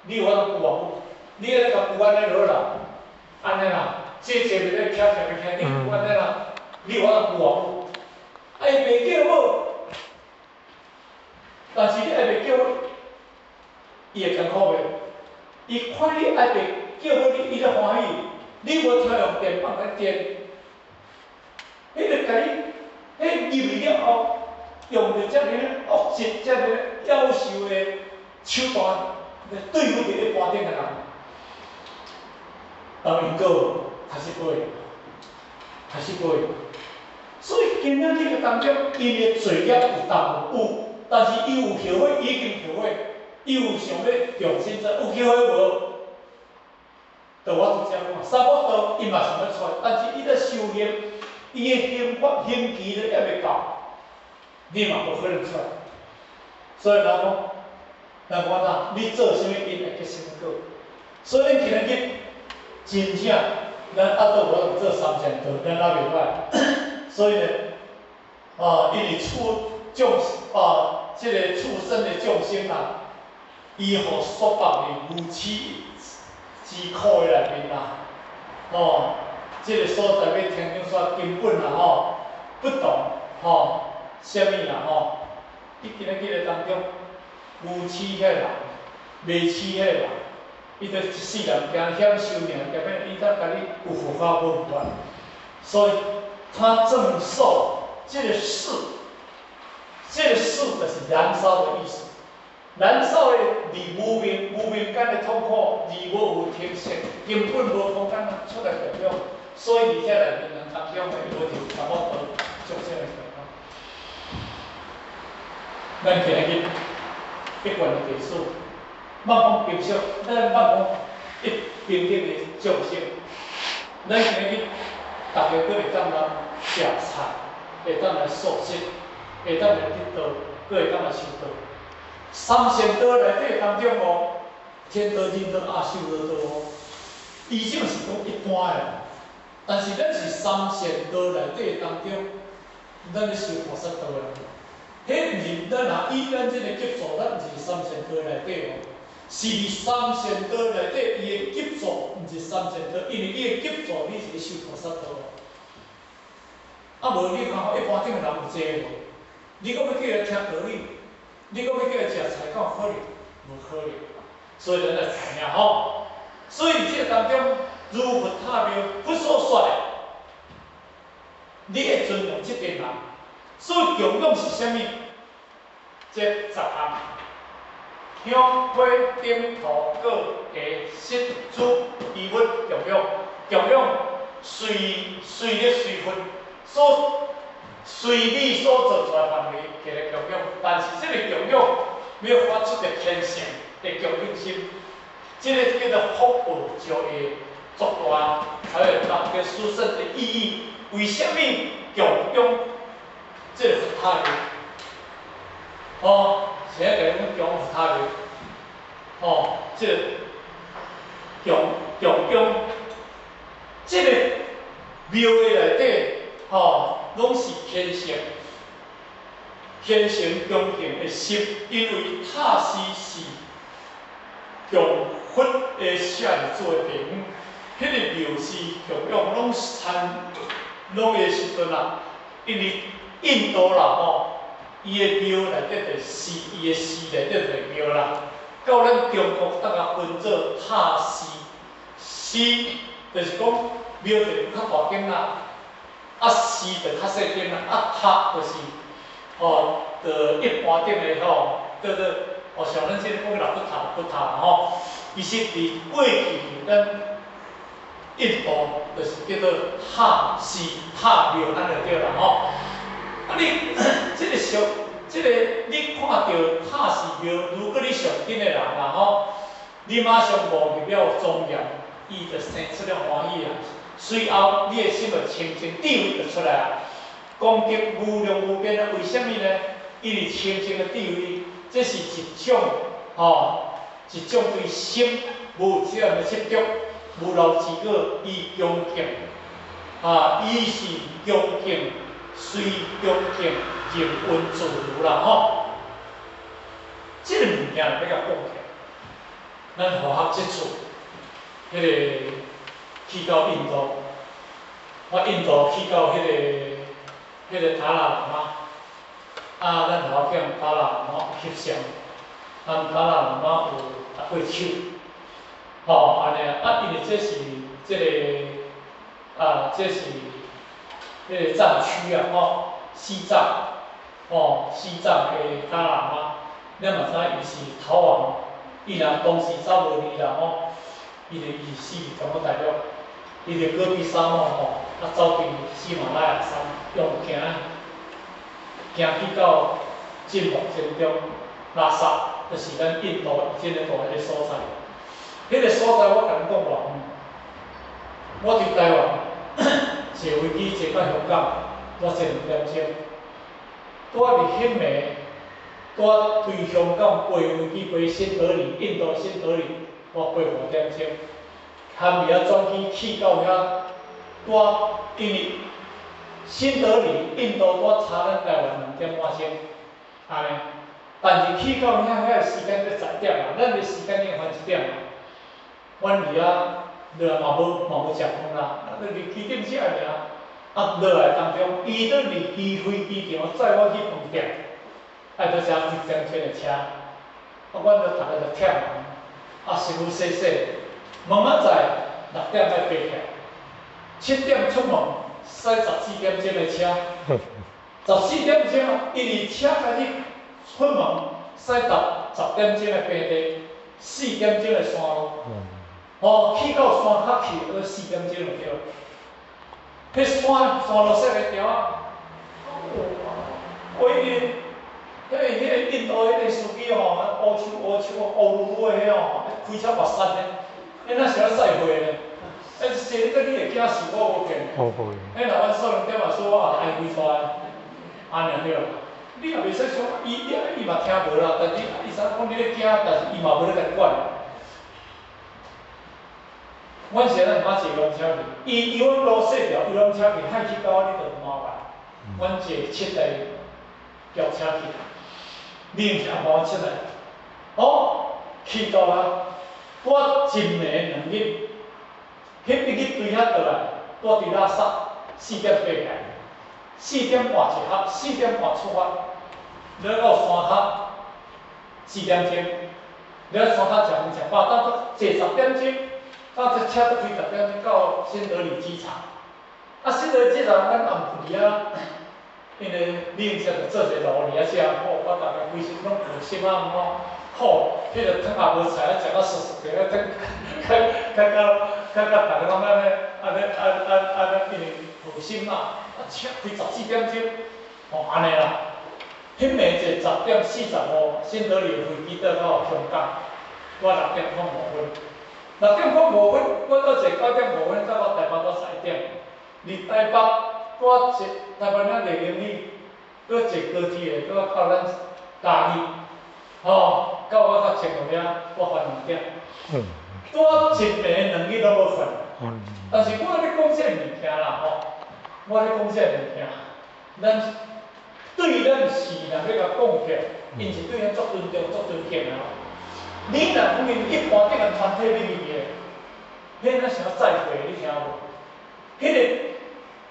你有法度扶偌久？你按呢共扶按呢落啦，按呢啦，坐坐袂落，徛徛袂起，你扶按呢啦，你有法度扶偌久？啊，伊袂叫好，但是你愛袂叫好，伊會艱苦袂？伊看你愛袂叫好你，伊才歡喜。你無聽用電棒來電，彼個共你，彼入去了後。用著遮爾惡質、遮爾夭壽的手段來對付佇咧盤頂的人，當因果確實過，確實過。所以今仔日個當中，𪜶的罪業有重無？有，但是伊有後悔，已經後悔，伊有想欲重新做，有機會無？就我拄才講，三惡道伊嘛想欲出來，但是伊咧修行，伊的刑法刑期咧猶未到。你嘛無可能出來，所以人講，人講哪，你做啥物因會結啥物果。所以咱今仔日真正，咱阿都無法度做三善道，咱也袂歹。所以呢，啊，因為處眾啊，這個畜生的眾生啊，伊予束縛佇無始之苦的內面啦，吼，這个所在欲聽講說根本啦吼，不懂吼，啥物啦吼，你今仔日當中，無始彼个人，迷痴彼個人，伊就一世人驚險壽命，驚欲伊才共你有戶口無無啊？所以他正受這个識，這个識就是燃燒的意思。燃燒的佇無明無明間的痛苦，而無有停息，根本無空間出來供養，所以佇遮內面人當中的無就差不多眾生的情況。咱今日一貫的地數，莫講平常，咱莫講一平等的眾生，咱今日逐家閣會當來食菜，會當來素食，會當來得道，閣會當來修道。三善道內底當中哦，天道、人道、阿修羅道哦，伊這是講一般的，但是咱是三善道內底當中，咱咧修菩薩道的，彼毋是咱若以咱這個級數，咱毋是三善道內底哦，是佇三善道內底，伊的級數毋是三善道，因為伊的級數你是咧修菩薩道。啊無你看吼，一般頂的人有濟無？你閣欲叫伊聽道理？你閣欲叫伊食菜，敢有可能？無可能。所以咱來知影吼。所以這個當中，如佛塔廟，佛所說的，你會尊重這個人。所以供養是啥物？這十項：香火頂塗果茶食諸衣物供養，供養隨隨咧隨佛所隨你所做出來範圍摕來供養，但是這個供養欲發出個虔誠的恭敬心，這個叫做福報就會作大，才會達到殊勝的意義。為啥物供養這個佛塔廟？哦，誰來共阮供佛塔廟？哦，這個供供養這個廟的內底，吼，攏是虔誠、虔誠恭敬的心，因為塔寺是供佛的舍利子的地方，彼個廟是供養攏參攏的時陣啊，因為印度人吼，伊的廟內底就寺，伊的寺內底就廟啦。到咱中國逐個分做塔寺，寺就是講廟就較大間啦，啊寺就較細間啦，啊塔就是吼，就一般頂的吼，叫做哦像咱這個講六佛塔、佛塔吼，其實佇過去咱印度就是叫做塔寺、塔廟按呢就對啦吼。啊你這個上，這個你看著塔寺廟，如果你上緊的人啦吼，你馬上悟入了莊嚴，伊就生出了歡喜啊。隨後你的心就清淨，智慧就出來啊。功德無量無邊啊！為啥物呢？因為清淨的智慧，這是一種吼，一種對心無這樣的執著，無漏智果，伊恭敬啊，伊是恭敬，隨恭敬，任運自如啦吼。這個物件欲共講起來，咱華學這次，彼個去到印度，我印度去到彼個達賴喇嘛，啊，咱華學達賴喇嘛翕相，咱達賴喇嘛有搭過手，吼，按呢啊，因為這是這個啊，這是彼個藏區啊，吼，西藏，吼，西藏的達賴喇嘛，咱嘛知影伊是逃亡，伊若當時走無離啦吼，伊就伊死佇中國大陸，伊佇戈壁沙漠吼，啊走佇喜馬拉雅山，用行行去到靜木山中拉薩，就是咱印度這个大彼个所在。彼個所在我共你講偌遠，我佇台灣坐飛機坐到香港，煞坐2點鐘。拄仔佇彼暝，拄仔對香港飛飛機飛新德里，印度新德里，我飛5點鐘，含未仔轉機去到遐，拄仔因為新德里印度拄仔差咱台灣2點半鐘，按呢，但是去到遐遐時間才10點啊，咱的時間已經番1點啊。阮佇遐落來嘛無食飯啦，啊，就佇機頂食爾。啊，落來當中，伊倒佇機飛機場載我去飯店，愛佇遮1點鐘的車，啊，阮就逐个就忝啊，啊，身軀洗洗，明仔載6點愛爬起來，7點出門，駛14點鐘的車，14點鐘，因為車開始出門，駛到10點鐘的平地，4點鐘的山路，哦，去到山較去，閣4點鐘就對。彼山路說袂牢啊！我伊彼个印度彼个司機吼，烏手烏手烏嚕嚕的彼吼，開車跋山的，彼若是咧賽會呢？欸，坐咧你會驚死，我無見。彼若阮少年點嘛說，我也愛開出來，按呢對。你也袂使想，伊嘛聽無啦，但是伊知講你咧驚，但是伊嘛無咧共管。阮是按怎毋捌坐遊覽車去，伊伊阮路細條遊覽車去，害去到你就麻煩。阮坐7台轎車去，你毋是暗晡7台，哦，去到啊，我一暝2日，彼一日對遐倒來，我佇拉薩4點爬起來，4點半集合，4點半出發，了到山腳4點鐘，了山腳食飯食飽，到坐10點鐘。到這車都開10點鐘到新德里機場，啊，新德里機場阮暗暝佇遐，因為旅行社就做一個爐佇遐食，吼，我逐家規身攏惡心啊，吼，吼，彼個湯也無菜，食到濕濕的，啊，較較較較較逐家攏按呢，按呢，按按按呢，因為惡心啊，啊，車開14點鐘，吼，按呢啦，彼暝坐10點45，新德里飛機倒到香港，我6點零五分。6點零五分，我倒坐9點5分到台北到11點。佇台北，我坐台北遐袂行李，閣坐高鐵的，閣到咱嘉義，吼，到我較清楚遐，我還2點。我一暝2日攏無睏。但是我咧講這个物件啦，吼，我咧講這個物件，咱對咱是人欲共講起來，𪜶是對咱足尊重、足尊敬的吼。你若講𪜶一般頂個團體入去的，彼若啥載會，你聽無？彼個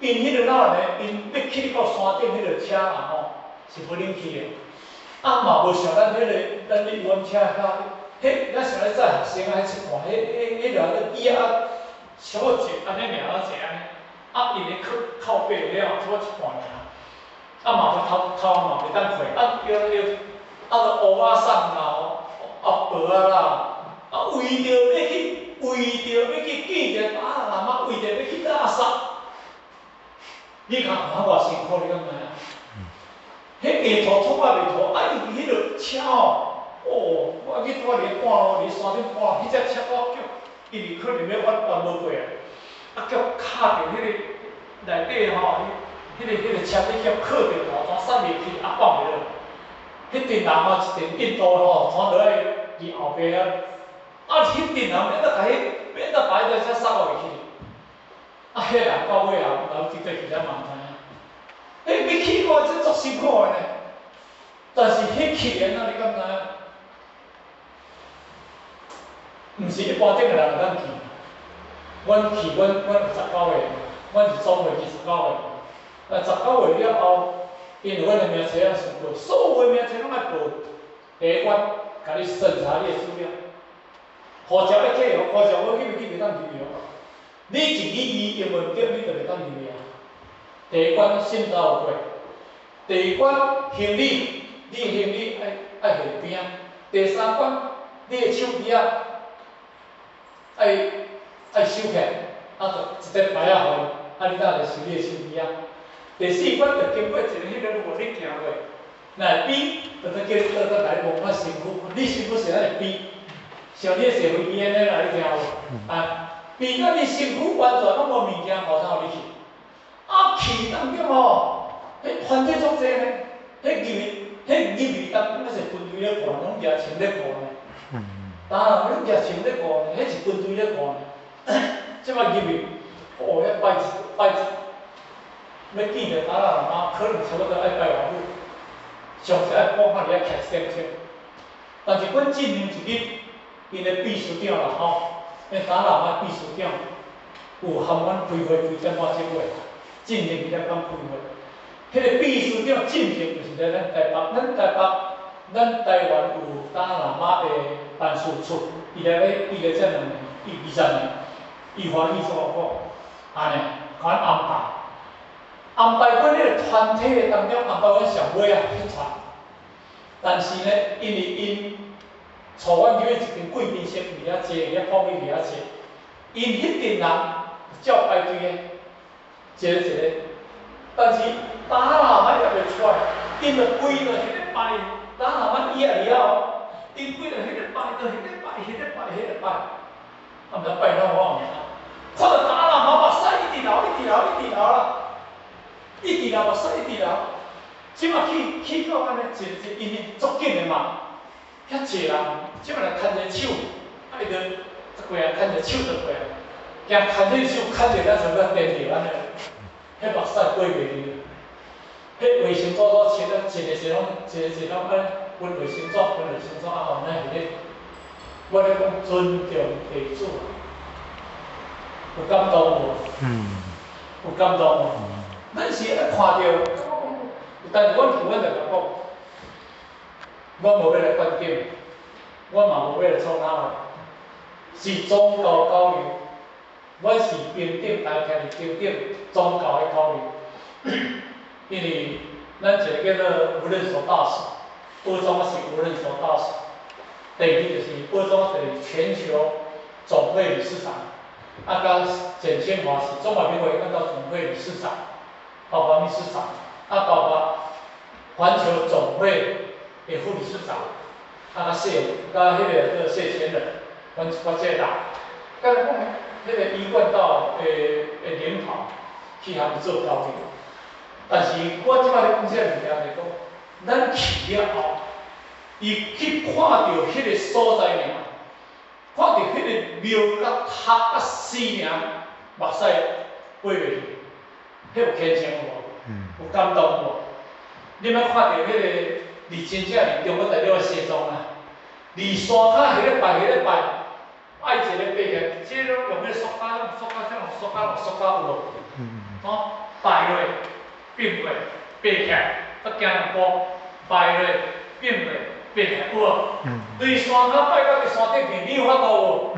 𪜶彼個哪呢？𪜶欲去到山頂彼個車啊吼，是無冷氣的，啊嘛無像咱彼個咱咧遊覽車較，彼咱像咧載學生啊，彼一半，彼彼彼個椅仔小可坐按呢爾啊坐按呢，啊𪜶咧靠靠背了，差不多一半爾，啊嘛無頭頭嘛袂當困，啊叫叫啊就烏仔送啦吼。啊，婆仔啦，啊，為著欲去，為著欲去見一個達賴喇嘛，為著欲去拉薩，你看看偌辛苦，你敢知影？彼下塗吐啊袂吐，啊，伊彼个車吼，哦，我去拄仔佇半路，佇山頂半路，彼只車我叫，因為可能欲彎彎無過來，啊，叫卡著彼個內底吼，彼個車底叫靠著頭，怎剎袂去，啊，放袂落。彼陣人吼，一陣印度吼，傳落來佇後壁啊，啊，彼陣人欲按怎共彼，欲按怎把彼台車剎落去？啊，彼人到尾啊，流直接去咱嘛毋知影。彼欲去看這足辛苦的呢，但是彼去的哪你敢知影？毋是一般頂個人會當去。阮去，阮19歲，阮是總會去十九歲。啊，十九歲了後。因為阮的名冊仔上報，所有的名冊攏愛報。第一關，共你審查你的資料。護照愛寄予，護照無去袂去袂當入去哦。你一語伊英文對，你就袂當入去啊。第一關審查有過，第二關行李，你的行李愛愛現邊。第三關，你的手機仔愛愛收起來，啊，就一個牌仔予你，啊，你才來收你的手機仔。第四關就經過一個彼個路，你行過，若會比，就當叫你倒轉來摸看身軀，你身軀是按怎會比？像你坐飛機按呢啦，你聽無？啊，比到你身軀完全攏無物件，予才予你去。啊，去當中吼，彼團體足濟呢，彼入去，彼入去當中，彼是軍隊咧看，攏舉槍咧看呢。當然攏舉槍咧看呢，彼是軍隊咧看呢。這擺入去，哦，遐擺一擺一。欲見著達賴喇嘛，可能差不多愛排偌久，上少愛講看佇遐徛一點鐘。但是阮進入一日，𪜶的秘書長啦吼，𪜶達喇嘛秘書長有含阮開會幾點半鐘過，進行2點鐘開會。彼個秘書長進前就是來咱台北，咱台北，咱台灣有達喇嘛的辦事處，伊來咧，伊來這兩年，伊20年，伊歡喜做講，按呢，共阮安排，安排阮彼個團體的當中，安排阮上尾仔彼團。但是呢，因為𪜶帶阮入去一間貴賓室佇遐坐，佇遐放伊佇遐坐，𪜶彼陣人照排隊的，一個一個，但是達喇嘛猶未出來，𪜶就跪佇彼個拜，達喇嘛伊也佇遐哦，𪜶跪佇彼個拜，佇彼個拜，彼個拜，彼個拜，啊，毋知拜哪我毋知。看著達喇嘛目屎一直流，一直流，一直流啦，一直流目屎一直流。這馬去去到按呢，一一因為足緊的嘛，遐濟人，這馬來牽一個手，啊伊就過來牽一個手就過來，驚牽這個手牽著咱像欲顛著按呢，彼目屎過袂去，彼衛生紙都切啊，一个一個攏，一個一個攏按呢分衛生紙，分衛生紙啊，予咱佇咧，我咧講尊重地主，有感動無？有感動無？咱是按呢看著。但是阮去，阮就共講，我無欲來觀點，我嘛無欲來創哪話，是宗教交流，阮是平等，大家徛佇平等宗教的交流，因為咱一個叫做無任所大使，保莊是無任所大使，第二就是保莊就是全球總會理事長，啊，佮簡清華是中華民國一貫道總會理事長，包括秘書長。啊，包括環球總會的副理事長，啊，佮謝，佮彼個叫謝前人，阮我這個人，佮講彼個一貫道的的領頭去予做交流。但是我這擺咧講這个物件，就是講，咱去了後，伊去看著彼个所在爾，看著彼個廟佮塔佮寺爾，目屎過袂去，彼有虔誠無？有感動無？你欲看著彼個佇真正佇中國大陸的西藏啊，佇山跤彼咧拜彼咧拜，愛一个爬起來，這攏用彼個塑膠，用塑膠，這用塑膠，用塑膠有無？吼，拜落，變過，爬起來，閣行兩步，拜落，變過，爬起來，有無？對山跤拜到佇山頂去，你有法度無？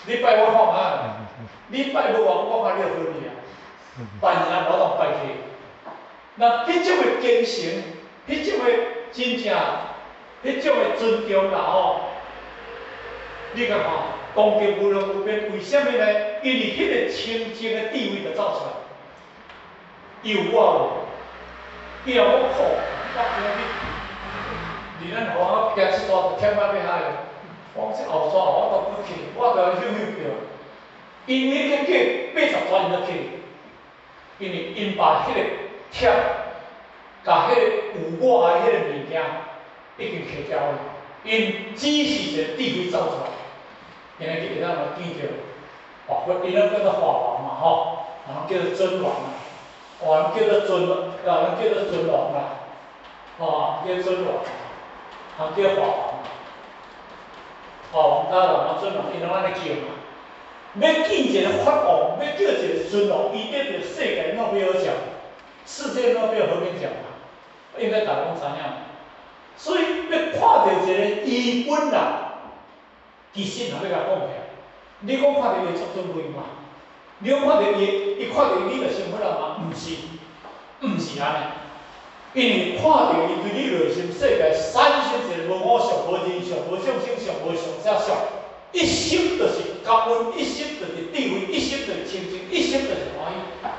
你拜我看覓？你拜無偌久，我看你就昏去啊！拜爾無當拜去。那彼種的虔誠，彼種的真正，彼種的尊重啦吼，你共看，功德無量無邊，為啥物呢？因為彼個清淨的智慧就走出來，伊有我無？伊若講苦，我今日佇咱予我行一逝就忝啊欲害，我講這後山我都不去，我就愛休休叫。因為去過80逝𪜶就去，因為𪜶把彼個忝，共彼個有我的彼個物件已經去掉了，𪜶只是一個智慧走出來，今日去會當來見著法會，𪜶攏叫做法王嘛吼，人叫做尊王啊，哦，人叫做尊，人叫做尊王啦，吼，叫尊王，人叫法王，法王佮人啊尊王，𪜶攏按呢叫嘛。欲見一個法王，欲叫一個尊王，伊得著世界諾貝爾獎，世界諾貝爾和平獎嘛，應該大家攏知影。所以欲看著一個伊本人，其實若欲共講起來，你講看著伊會足尊貴嗎？你講看著伊，伊看著你就成佛了嗎？毋是，毋是按呢。因為看著伊對你內心世界產生一個無我相、無人相、無眾生相、無上者相，一心就是感恩，一心就是智慧，一心就是清淨，一心就是歡喜。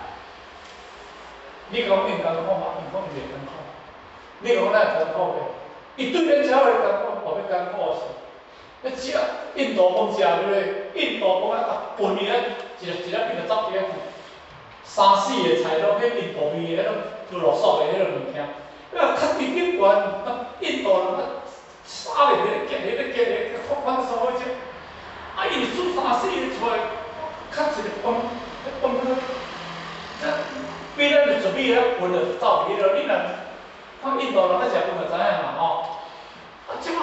你講𪜶艱苦嗎？𪜶講𪜶袂艱苦。你講哪會艱苦袂？伊對咱遮會艱苦，無欲艱苦是。彼食印度講食對不對？印度講啊，飯伊啊，一粒一粒變就走佇遐去。三四个菜攏彼印度味的，彼種豬肉素的彼種物件，啊，較低級懸，啊，印度人啊，啥咧？佇咧夾，佇咧夾，咧看看啥好食。啊，伊是煮三四个出來，較一个飯，彼飯這比咱的糯米遐飯就走去了。你若看印度人咧食飯就知影嘛吼。啊，這馬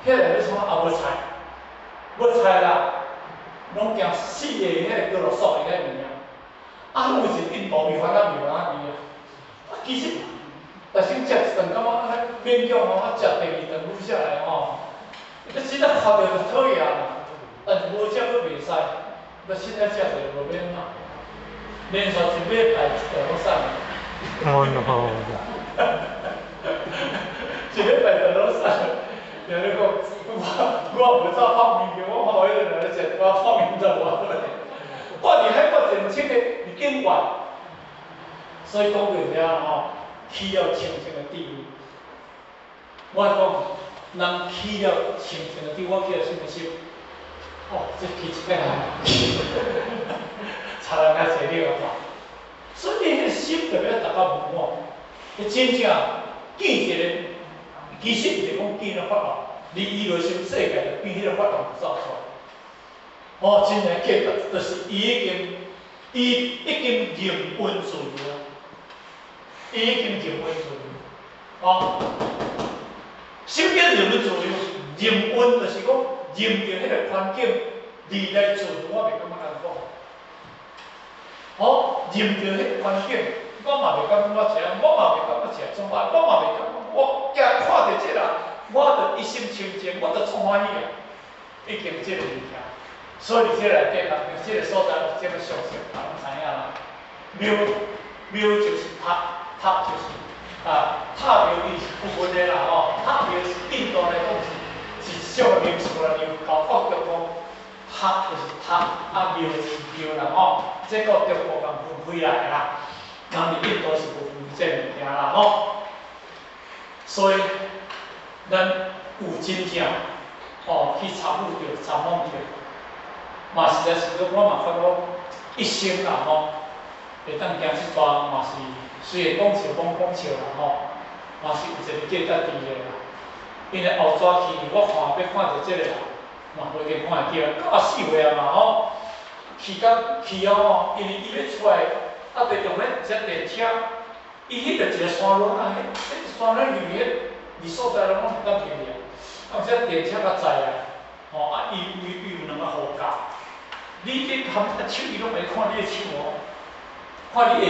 遐個欲創啊無菜，無菜啦，攏驚死的彼個高露素的彼個物件。啊，有一印度麵番仔麵番仔味啊。啊，其實，但是食一頓感覺按呢勉強吼，啊，食第二頓愈下來吼，你真正看著就討厭啦。但是無食閣袂使，欲凊彩食者無免怎，連續一禮拜一頓攏瘦。哦吼。一禮拜就攏瘦，聽你講，我無走泡麵叫我看彼個人咧食，我泡麵就無咧。住佇海拔1000個佇頂懸，所以講到遐吼，起了清淨的智慧。我講，人起了清淨的智慧，我起了啥物心？哦，這起一擺來，差人較濟了吼。所以你彼個心特別達到無我，你真正見一個，其實毋是講見了法王，你伊內心世界就比彼個法王走出來。哦，真正價值，就是伊已經認恩自由啊，伊已經認恩自由。哦，什麼叫認恩自由？認恩就是講認著彼個環境，離來自由，我袂感覺艱苦。哦，認著彼個環境，我嘛袂感覺我這樣，我嘛袂感覺這創法，我嘛袂感覺我驚看著這人，我就一心清淨，我就創歡喜啊！已經這個物件，所以佇這內底啦，這個所在有這個常識，大家攏知影啦。廟廟就是塔，塔就是啊，塔廟伊是不分的啦吼，塔廟是印度來講是一種名詞啦，由舊國中國塔就是塔，啊廟就是廟啦吼，這個中國人分開來的啦，人佇印度是無分這個物件啦吼。所以咱有真正吼去參與著、參訪著，嘛實在是講我嘛發覺一生啦吼，會當行這逝嘛是雖然講笑講講笑啦吼，嘛是有一個價值佇的啦。因為後逝去，我看欲看著這個人，嘛無一定看會著，94歲啊嘛吼，去到去了吼，因為伊欲出來，啊，就用彼隻電車，伊彼個一個山路啊，彼山路入去，佇所在攏攏毋當入去啊，啊，有隻電車共載來，吼，啊，伊有兩個護甲，你去含手伊攏會看你的手哦，看你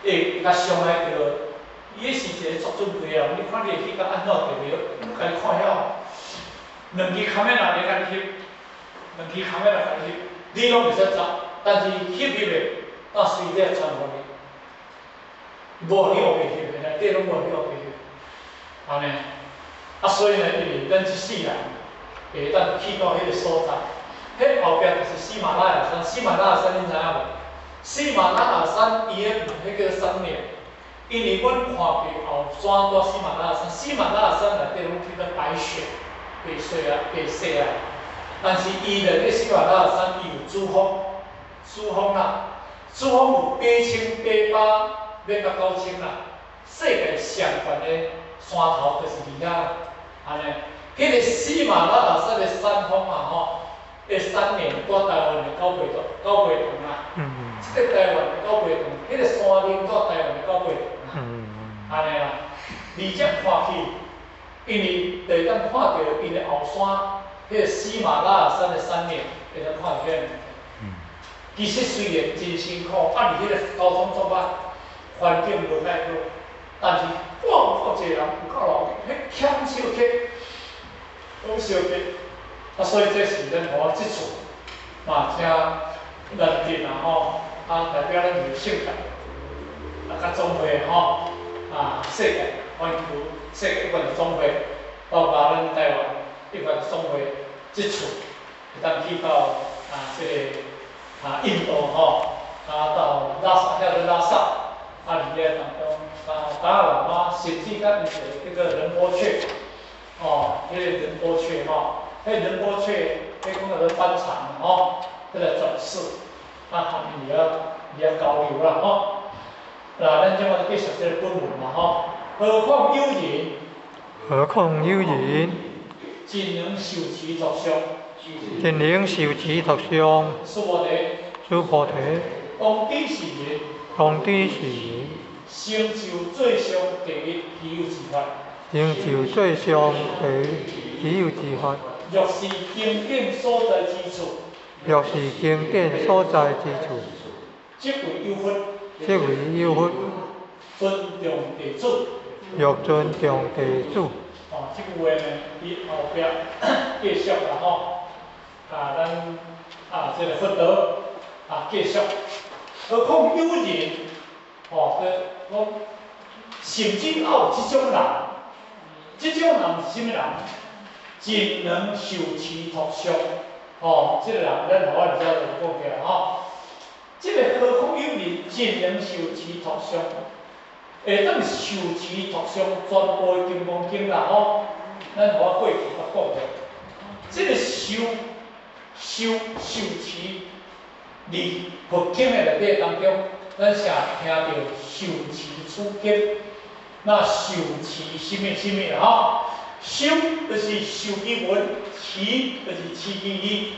會共傷害著，伊彼是一個做準備啊，你看你會去甲按怎特別，共你看曉，兩支 camera 咧共你翕，兩支 camera 共你翕，你攏袂使走，但是翕翕的，啊，隨咧傳予你，無你烏白翕的，內底攏無你烏白翕，按呢，啊，所以呢，因為咱一世人會當去到彼個所在，彼後壁就是喜馬拉雅山，喜馬拉雅山恁知影無？喜馬拉雅山伊个彼叫山嶺，因為阮看過後山蹛喜馬拉雅山，喜馬拉雅山內底攏叫做白雪，白雪啊，白雪啊。但是伊內底喜馬拉雅山伊有主峰，主峰啦，主峰有8800欲到9000啦，世界上懸的山頭就是佇遐，按呢。彼個喜馬拉雅山的山峰啊吼，的山嶺蹛台灣的九八度，九八長啦。這個台灣的九八長，彼個山嶺蹛台灣的九八長啦。按呢啦，而且看去，因為就會當看著𪜶的後山，彼個喜馬拉雅山的山嶺，會當看著彼個物件。其實雖然真辛苦，啊，佇彼個交通作歹，環境無太好，但是有夠濟人有夠老，彼欠相客，講相客，啊，所以這是咱予我這次嘛誠難得啦吼，啊，代表咱有聖教，啊，佮總會吼，啊，世界環球世界一貫總會，包括咱台灣一貫總會，這次會當去到啊，這個啊印度吼，啊到拉薩，遐個拉薩，啊佇遐當中啊達賴喇嘛，甚至佮伊一個叫做仁波切，哦，彼個仁波切吼，彼個仁波切，彼講叫做班禪吼，彼個轉世，啊，含伊佇遐佇遐交流啦吼。嗱，咱這馬繼續這個本文嘛吼，何況有人？何況有人？盡能受持托像。盡能受持托像。須菩提。須菩提。當彼是人。當彼是人。成就最上第一稀有之法。成就最上第一稀有之法。若是經典所在之處，若是經典所在之處，則為有佛，則為有佛。尊重地主，欲尊重地主。哦，這句話呢，佇後壁繼續啦吼，啊，咱啊，這個佛陀啊，繼續。何況有人，哦，這講甚至還有這種人，這種人是啥物人？盡能受持托相，哦，這個人咱後仔就講起來吼。這個何況有人盡能受持托相，會當受持托相全部的金剛經啦吼，咱予我過去捌講過。這個受受受持，佇佛經的內底當中，咱成聽著受持取經，那受持啥物啥物啦吼？受就是受其文，持就是持其義。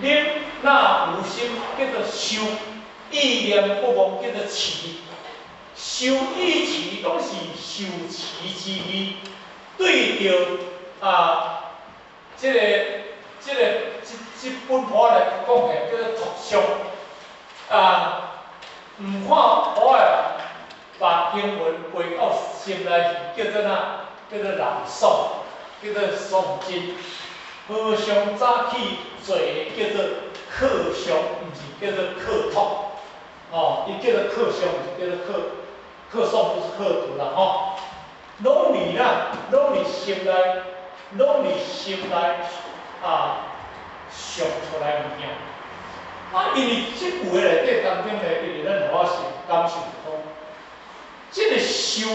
恁若有心叫做受，意念不忘叫做持。受與持攏是受持之義。對著啊，這本譜來講的叫做托相啊，毋看譜的人把經文背到心內去，叫做哪？叫做朗誦，叫做誦經。和尚早起做的叫做課誦，毋是叫做課托。哦，伊叫做課誦，毋是叫做課課誦，不是課讀啦吼。攏佇啦，攏佇心內，攏佇心內啊，想出來物件。啊，因為這句話內底當中咧，因為咱予我是感受講，這個受，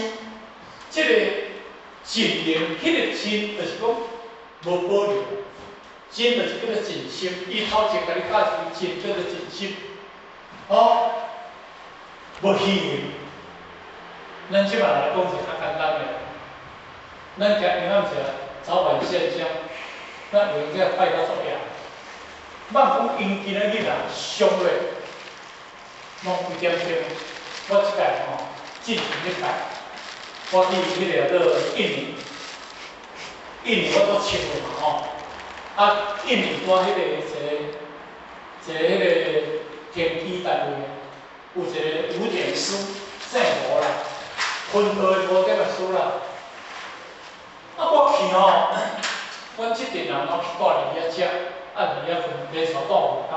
這個盡能，彼個盡就是講無保留，盡就是叫做盡心。伊頭前共你教一個盡，叫做盡心，哦，無虛偽。咱這擺來講是較簡單的，咱今下暗時早晚獻香，咱用這拜到足額。莫講𪜶今仔日啊，上落攏幾點鐘？我這擺吼，進前一擺，我去彼個做印尼，印尼我做穿的嘛吼，啊，印尼拄彼個一個彼個天機單位，有一個五點師姓吳啦，薰道的五點的師啦。啊，我去吼，阮這陣人攏去蹛佇遐食，啊佇遐睏，連續蹛5工。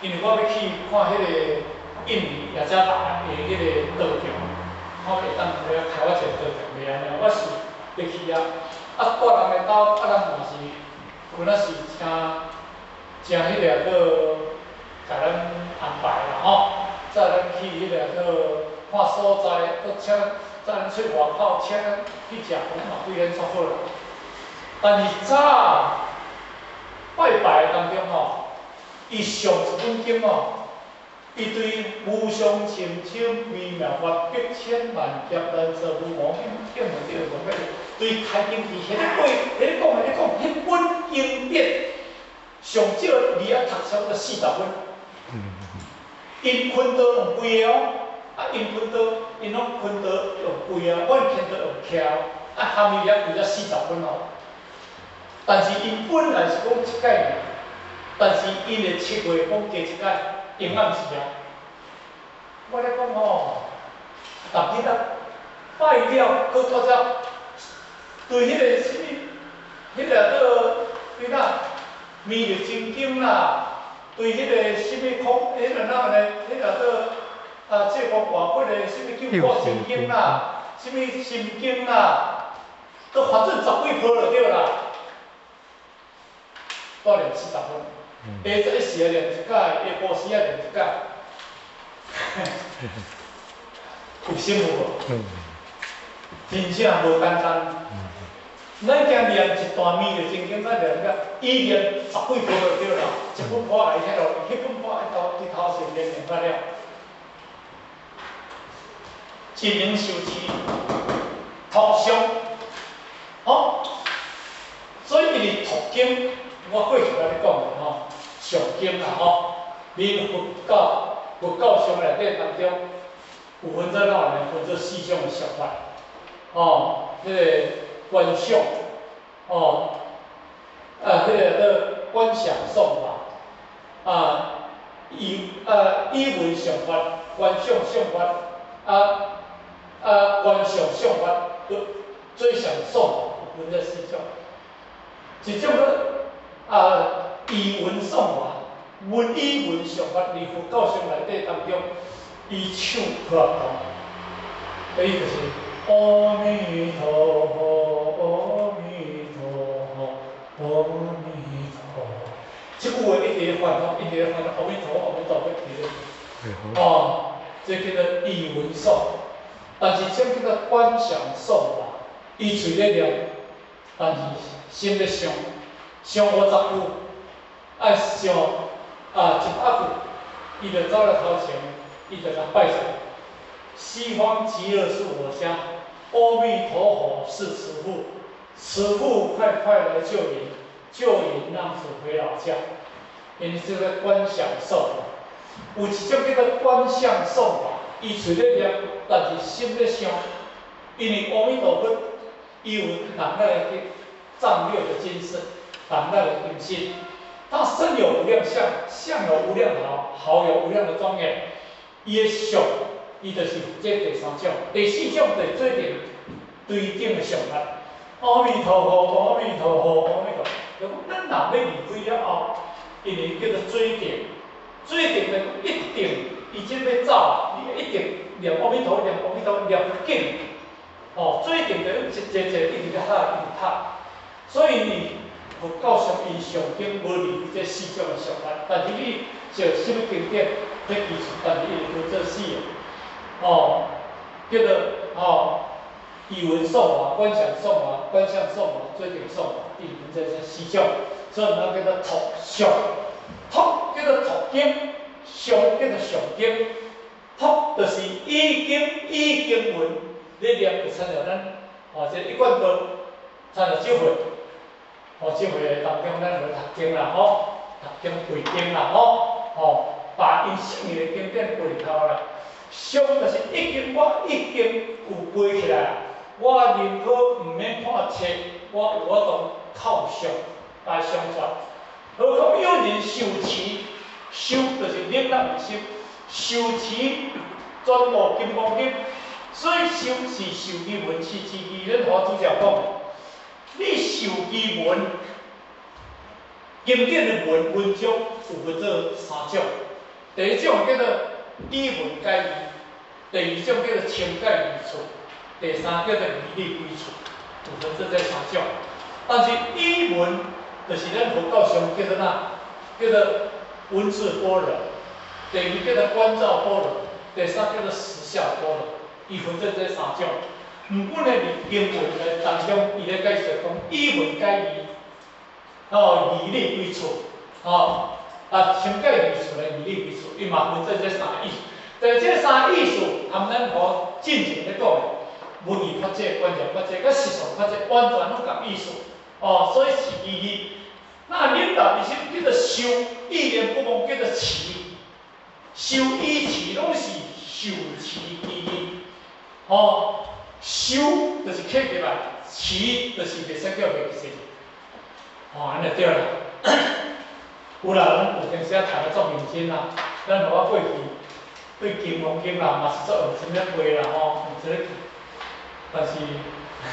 因為我欲去看彼個印尼雅加達的彼個道場，我袂當來開我一個道場袂安呢，我是欲去啊。啊，蹛人的兜，啊，人嘛是有那是誠誠彼個啊，閣共咱安排啦吼，載咱去彼個閣看所在，閣請載咱出外口，請咱去食飯嘛，對咱足好啦。但是早拜拜當中吼，伊上一本經吼，伊對無上甚深微妙法，百千萬劫難遭遇，無見聞得無咩？對開經佇彼個過，彼個講，彼個講，彼本經典上少佇遐讀差不多40分。𪜶薰道用跪的哦，啊，𪜶薰道，𪜶攏薰道用跪啊，阮薰道用徛，啊，含伊遐跪了四十分哦。但是𪜶本來是講一擺爾，但是𪜶的7月講加一擺，永暗時啊。我咧講吼，逐日啊拜了，閣煞才對彼個啥物，彼個做對哪，彌勒真經啦，對彼個啥物空，彼個哪呢？彼個做啊，這個外國的啥物救苦真經啦，啥物心經啦，都反正十幾部就對啦。多念40分，下早時愛念一擺，下晡時愛念一擺，有心有無？真正無簡單。咱今念一段彌勒真經，咱念個，伊念十幾部就對啦，一本譜來遐落，彼本譜愛頭佇頭前念念了。一能受持，托相，哦，所以伊是托經，我過去共你講的吼，上經啦吼，恁佛教佛教上內底當中，有分做哪呢？分做四種的說法。哦，彼个觀想，哦，啊，彼个叫觀想誦法，啊，語文誦法，觀想誦法，觀想誦法，閣做上誦法，有分這四種。一種叫語文誦法，文語文誦法，佇佛教上內底當中，伊唱起來講，伊就是阿彌陀佛，阿彌陀佛，阿彌陀佛。這句話一直反覆，一直反覆，阿彌陀佛，阿彌陀佛，一直。哦，這叫做語文誦，但是這叫做觀想誦法，伊喙咧念，但是心咧想，想50句，愛想100句，伊就走來頭前，伊就共拜說：西方極樂是我家，阿彌陀佛是慈父，慈父快快來救引，救引浪子回老家。因為這個觀想誦法，有一種叫做觀相誦法，伊喙咧念，但是心咧想，因為阿彌陀佛，伊有能力來去藏六個金身，能力的金身，他身有無量相，相有無量好，好有無量的莊嚴。伊的相，伊就是這第三種，第四種就是做定對頂的相法。阿彌陀佛，阿彌陀佛，阿彌陀佛。就講咱若欲離開了後，因為叫做做定，做定就一定，伊這欲走，你一定念阿彌陀佛，念阿彌陀佛，念緊。哦，做定就一節節一直咧敲，一直敲。所以呢，佛教上伊上經無離開這四種的相法，但是你就啥物經典，這其實但是伊會分做四個，哦，叫做語文誦法、觀想誦法、觀相誦法、做定誦法，伊分做這四種，所以咱叫做讀誦，讀叫做讀經，誦叫做誦經，讀就是語經語經文，你念就親像咱，哦，這一貫道，親像酒會，哦，酒會當中咱有讀經啦，吼，讀經背經啦，吼，吼，把𪜶聖義的經典背入頭啦。誦就是已經我已經有背起來，我寧可毋免看冊，我有法度口誦來相傳。何況有人受持，受就是領納的心，受持全部金剛經，所以受是受其文，持其義。咱華主教講，你受其文，經典的文文章有分做三種，第一種叫做語文解義，第二種叫做清解義處，第三叫做義理歸處，有分做這三種。但是語文就是咱佛教上叫做哪？叫做文字般若，第二叫做觀照般若，第三叫做實相般若。伊分做這三種。毋過呢，佇經文的當中，伊咧解釋講語文解義，哦，義理歸處，哦，啊，清解義處咧，義理歸處，伊嘛分做這三個意思。但這三個意思，含咱佛進前咧講的文義法則、觀念法則、佮實相法則，完全攏仝意思。哦，所以是義理。那領導的心叫做受，意念不忘叫做持，受與持攏是受持其義。哦，受就是刻入來，持就是袂使叫袂記。哦，按呢對啦。有啦，咱有當時啊讀得足認真啦，咱予我過去對金剛經啦，嘛是足認真咧背啦吼，毋是咧，但是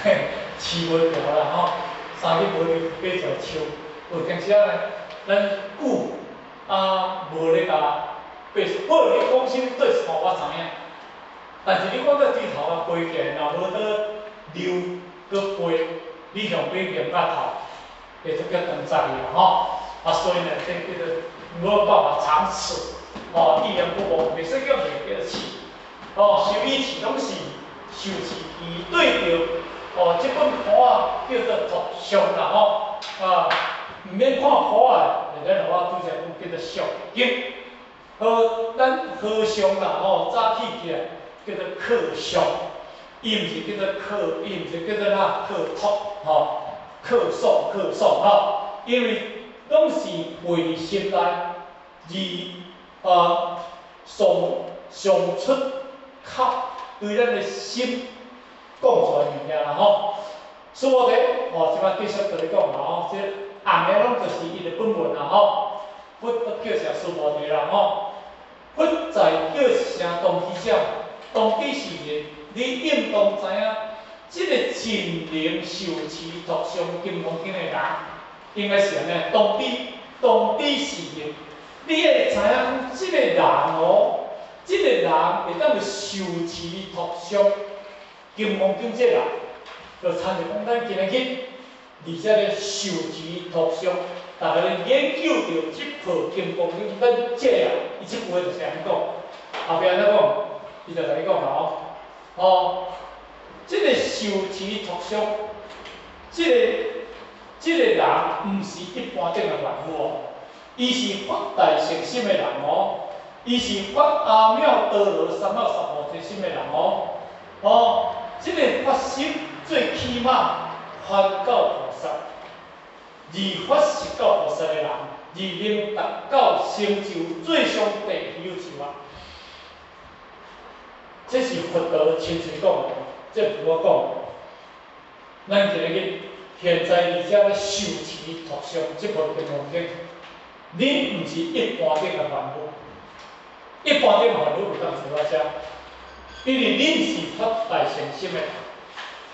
嘿，持袂牢啦吼，三日無去爬一樹。有當時啊，咱久啊無咧共背熟，好，你講啥物對錯我知影，但是你講到枝頭啊背起來，若無倒溜閣背，你向尾念到頭，會足叫長雜去啦吼。啊，所以呢，這叫做無辦法長持，哦，一言不忘，袂使叫袂記持，哦，受與持攏是受持其對著，哦，這本簿仔叫做讀誦啦吼，啊，毋免看簿仔，咱予我拄才講叫做誦經，和咱和尚啦吼，早起起來叫做課誦，伊毋是叫做課，伊毋是叫做哪課讀吼，課誦課誦吼，因為攏是背佇心內，而上上出口對咱的心講出來物件啦吼。須菩提，吼，這擺繼續佇咧講啦吼，這紅的攏就是伊的本文啦吼。佛叫聲須菩提啦吼。佛在叫聲當機者，當機是人，你應當知影，這個盡能受持讀誦金剛經的人，應該是按呢，當知當知是人，你會知影這個人哦，這個人會當受持讀誦金剛經這人，就親像講咱今仔日佇遮咧受持讀誦，逐家咧研究著這部金剛經，咱這人，伊這句話就是按呢講，後壁按怎講，伊就共你講啦吼，哦，這個受持讀誦，這個人毋是一般頂的凡夫哦，伊是發大乘心的人哦，伊是發阿耨多羅三藐三菩提心的人哦，哦，這個發心最起碼凡到菩薩，而發實到菩薩的人，而能達到成就最上第希有樹啊。這是佛陀親自講的，這毋是我講的。咱今日現在佇遮咧受持讀誦這部金剛經，你毋是一般頂的凡夫，一般頂的凡夫袂當做到遮，因為恁是發大乘心的人，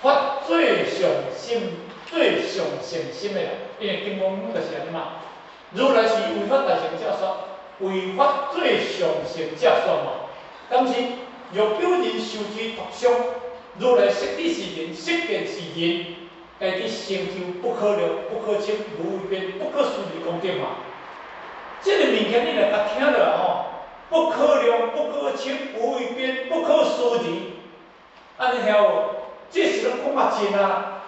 發最上心、最上乘心的人，因為金剛經就是按呢嘛。如來是為發大乘者說，為發最上乘者說嘛。但是若有人受持讀誦，如來悉知是人，悉見是人，家己成就不可量、不可稱、無為邊、不可思議功德嘛。這個物件你若共聽落來吼，不可量、不可稱、無為邊、不可思議，按呢聽無？這是攏講啊真啊！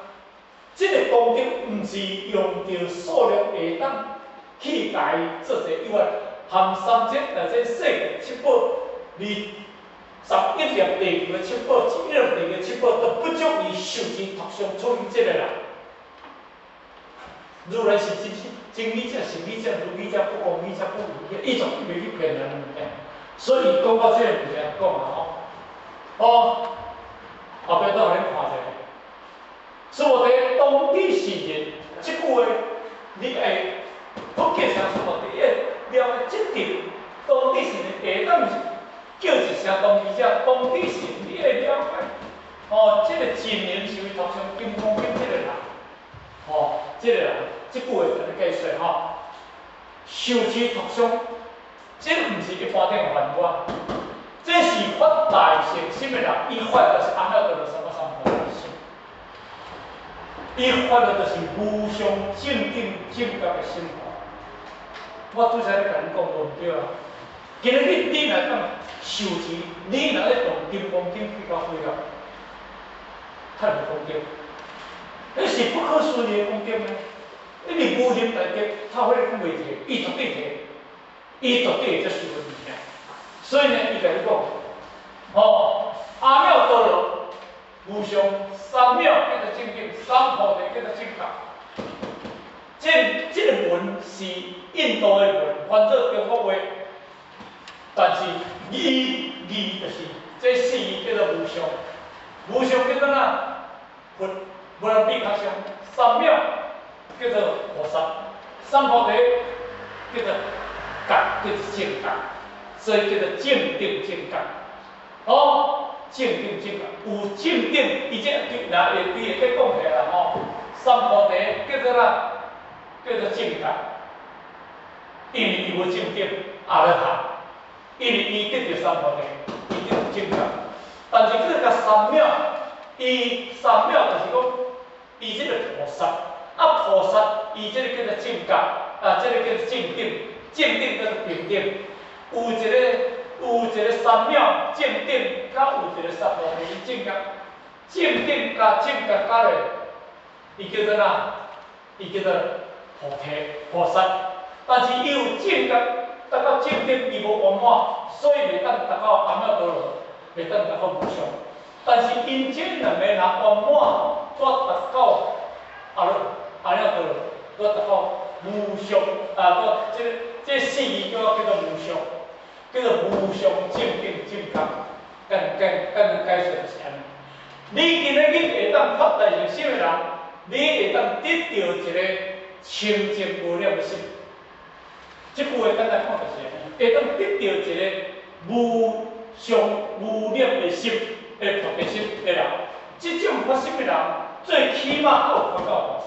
這個功德毋是用著數量會當去共伊做者有啊，含三千大千世界七寶，二十億粒地球的七寶，一億粒地球的七寶，都不足以受持讀誦出這個人。如來是真真理者、實義者、如義者、不共義者、不為義者，伊絕對袂去騙人的物件。所以講到這個物件講啊吼，哦，後壁倒予恁看一下。須菩提當知是人，這句話你愛佛叫聲須菩提，會了解這點。當知是人，會當叫一聲當知者，當知是人，你會了解。哦，這個真能受持讀誦金剛經這個人，哦，這個人，這句話就按呢解說吼。受持讀誦，這毋是一般頂的凡夫啊，這是發大乘心的人，伊發的就是阿耨多羅三藐三菩提心，伊發的就是無上正等正覺的心。我拄才咧共恁講無毋對啊？今日你若當受持，你若咧讀金剛經去到尾了，較無功德，彼是不可思議的功德呢。你是無量大德，透火講袂提，伊絕對提，伊絕對會接受的物件。所以呢，伊共你講，哦，阿耨多羅無上三藐叫做正等，三菩提叫做正覺。這個文是印度的文，翻做中國話，但是義義就是這四義叫做無上，無上叫做哪？佛無人比較上，三藐叫做菩薩，三菩提叫做覺，叫做正覺，所以叫做正等正覺。哦，正等正覺，有正等，伊這對若會對會講起來啦吼。三菩提叫做哪？叫做正覺，因為伊無正等阿羅漢，因為伊得著三菩提，伊得著正覺。但是閣共三藐，伊三藐就是講，伊這個菩薩，啊菩薩，伊這個叫做正覺，啊這個叫做正等，正等叫做平等。有一個三藐正等，佮有一個三菩提正覺，正等佮正覺加咧，伊叫做哪？伊叫做菩提菩薩。但是伊有正覺，達到正等，伊無圓滿，所以袂當達到阿耨多羅，袂當達到無上。但是𪜶這兩個若圓滿，煞達到阿耨多羅，煞達到無上啊！煞這四義叫做無上，叫做無上正等正覺。简简简单解释就是按呢。你今仔日会当发大乘心的人，你会当得著一个清淨無染的心。這句話簡單講就是按呢，會當得著一個無相無染的心的菩提心的人，這種發心的人，最起碼閣有寬教菩薩。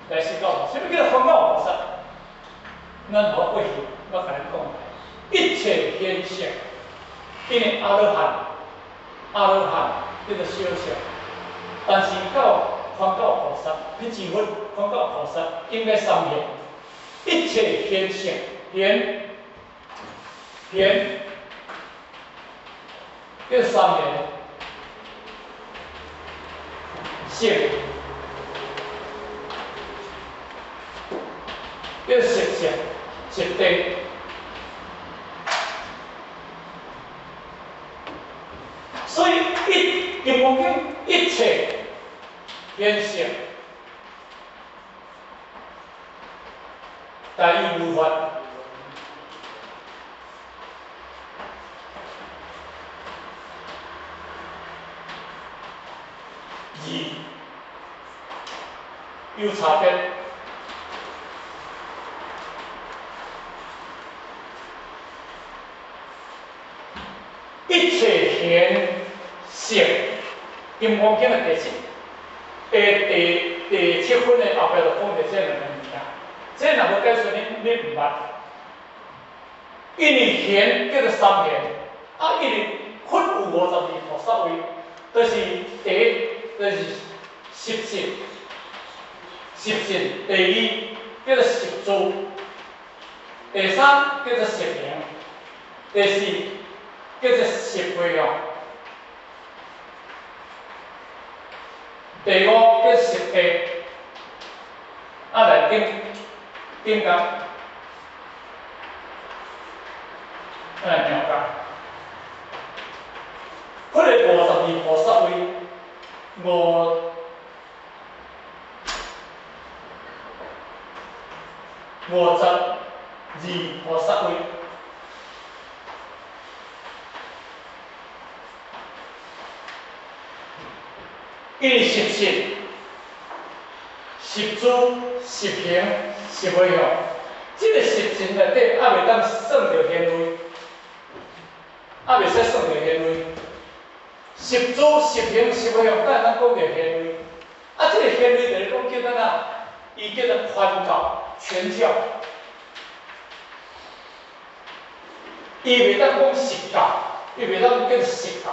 來實教，啥物叫做寬教菩薩？咱無過去，我共恁講，一切現象，因為阿羅漢，阿羅漢叫做小乘，但是到寬教菩薩，彼支分寬教菩薩應該三現，一切現象，現現叫三現，性。叫實相、實地，所以一金剛經一切現象，大意無法，二有差別。一切現象，金剛經的第七，第七分的後壁就講著這兩个物件。這若無解釋，你毋捌。因為現叫做三現，啊，因為佛有52菩薩位，就是第一，就是十信，十信；第二叫做十住，第三叫做十行，第四叫做十回向，第五叫十地，啊來頂頂覺，來妙覺。彼个52菩薩位，52菩薩位。因為十信、十住、十行、十回向，這個十信內底猶未當算著現位，猶袂使算著現位。十住、十行、十回向，敢會當講著現位？啊，這個現位就是講叫做哪？伊叫做寬教、權教，伊袂當講實教，伊袂當叫做實教，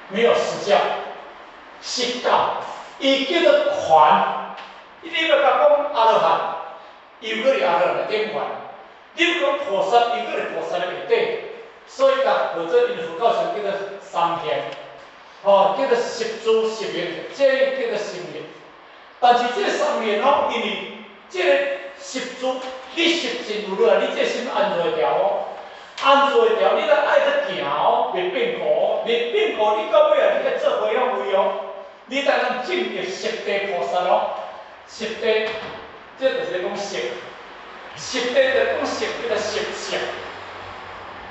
沒有實教。實教，伊叫做權，你欲共講阿羅漢，伊又閣佇阿羅漢的頂懸；你欲講菩薩，伊閣佇菩薩的下底。所以共號做𪜶佛教上叫做三現，吼，叫做十住十行，這叫做十現。但是這三現吼，因為這個十住，你十信有落來，你這心安怎會牢哦？安怎會牢？你著愛去行哦，袂變故哦，袂變故，你到尾啊，你愛做回向位哦。你才能證得十地菩薩哦，十地，這就是講十，十地就講十叫做十相，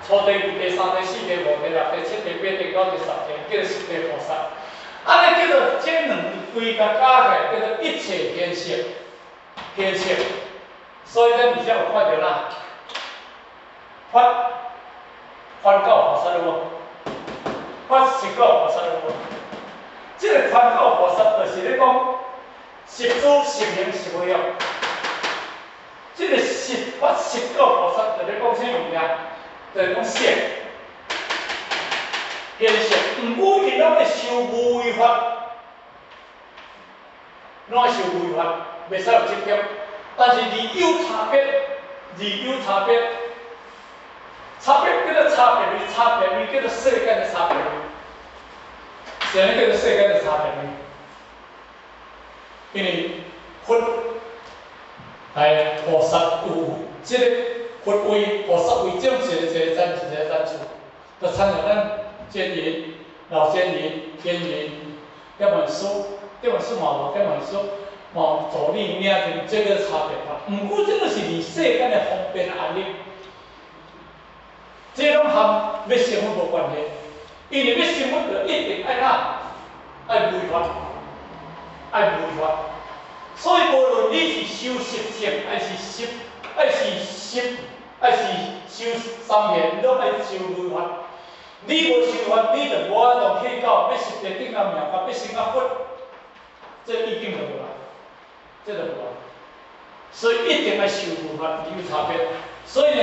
初地、二地、三地、四地、五地、六地、七地、八地、九地、十地，叫做十地菩薩。按呢叫做這兩規共加起來，叫做一切現象，現象。所以咱佇遮有看著啦，發寬教菩薩了無？發實教菩薩了無？這個寬教菩薩就是咧講十住、十行、十回向。這個十發實教菩薩就咧講啥物件？就是講色現象，毋過𪜶攏咧修無為法，攏愛修無為法，袂使有執著。但是二有差別，二有差別，差別叫做差別味，差別味叫做世間的差別味。啥物叫做世間的差別味？因為佛來菩薩有這個佛位，菩薩位種一個一個層次，一個層次，就親像咱真言、老真言、天言、點文殊、點文殊嘛無，點文殊嘛有助理領證，這個差別法。毋過這個是佇世間的方便案例。這攏和欲成佛無關係，因為欲成佛就一定愛哪，愛如法，愛如法。所以無論你是修十乘，還是十，還是十，還是修三賢，攏愛修如法。你無修法，你就無法度去到欲十地頂暗妙，佮欲成啊佛，這已經就無啦，這就無啦。所以一定愛修如法，有差別。所以呢，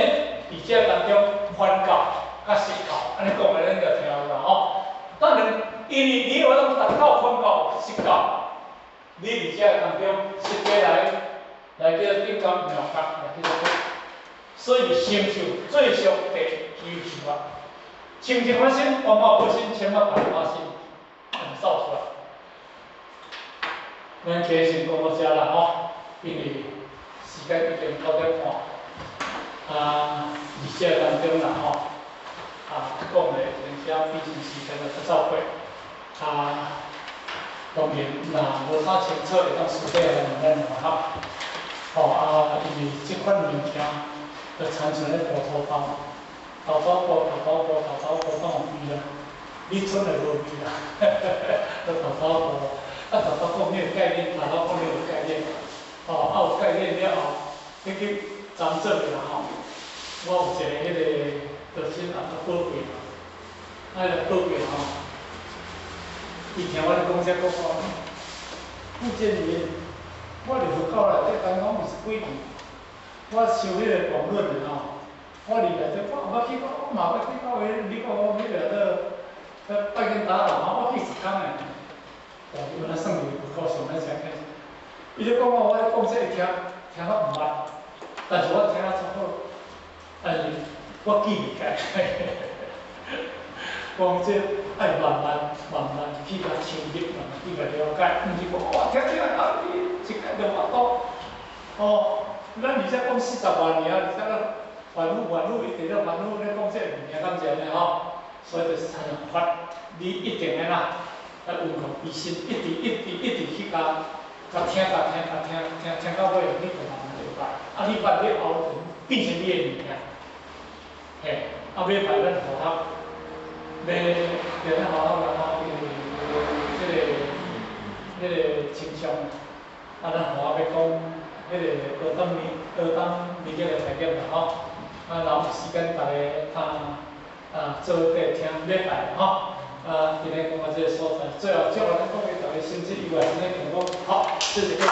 佇這當中，梵教佮釋教，按呢講來，咱就聽有啦吼。當然，因為你有法度達到梵教、釋教，你佇這當中實際來來叫做頂覺妙覺，來叫做佛。所以成就最上第希有修法，清淨法身、圓滿法身、千萬大法身，會走出來。咱今日先講到這啦吼，因為時間已經9點半，啊，佇這當中啦吼，啊，講的有陣時畢竟時間就較走過，啊，當然若無啥清楚，會當私底下來問咱兩個吼，啊，因為這款物件，就親像咧大土豆，豆豆菇、豆豆菇、豆豆菇敢有味啦？你賰的無味啦，都豆豆菇，啊豆豆菇你有概念，豆豆菇你有概念，吼，啊有概念了後，你去斟做啦吼。我有一個彼個學生也足寶貴啦，啊，彼個寶貴吼，伊聽我咧講這講話，傅建明，我佇佛教內底剛講有是幾年，我修彼個廣論的吼，我佇內底我毋捌去過，我嘛捌去到彼，你講講彼個做，拜經打老嘛，我去一工的，哦，原來算是佛教上咧誠開始。伊咧講我，我咧講這會聽，聽較毋捌，但是我聽啊足好，但是我記袂起來。講這愛慢慢慢慢去共深入，慢慢去共了解，毋是講哦，聽聽啊，你一解就法度。哦，咱而且講40萬年啊，而且咱反覆反覆一直咧反覆咧講這個物件，敢是按呢吼？所以就是親像法，你一定愛哪，愛溫故知新，一直一直一直去共共聽，共聽，共聽，聽聽到尾，你就慢慢就捌。啊，你捌了後，就變成你的物件。嘿，啊，尾擺咱佛學，欲佇咱佛學內吼，因為這個傾向，啊，咱佛學欲講彼個高等理高等理解的概念啦吼。啊，若有時間，逐家通啊做伙聽禮拜吼。啊，今日講到這個所在，最後祝福咱各位逐家身體愉快，身體健康。好，謝謝各位。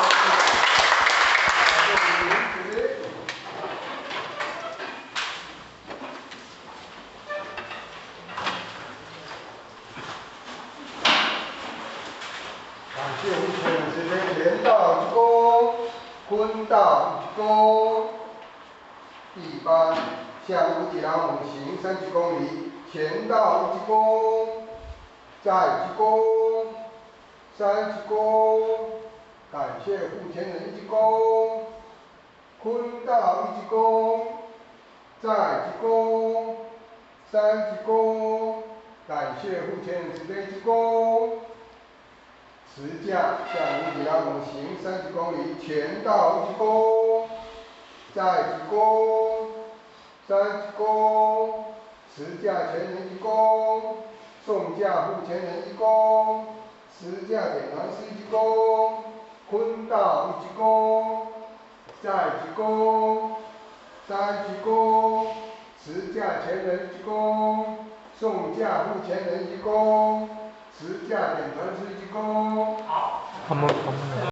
感謝父親慈悲，前道一躬，坤道一躬，第八向無敵郎猛行三鞠躬禮，前道一躬，再鞠躬，三鞠躬，感謝護天人一鞠躬，坤道一鞠躬，再鞠躬，三鞠躬，感謝護天人慈悲一鞠躬。持駕向無敵郎猛行三鞠躬禮，前道一鞠躬，再鞠躬，三鞠躬，持駕前人一鞠躬，送駕護前人一鞠躬，持駕點團師一鞠躬，坤道一鞠躬，再鞠躬，三鞠躬，持駕前人一鞠躬，送駕護前人一鞠躬，持駕點團師一鞠躬。好。好。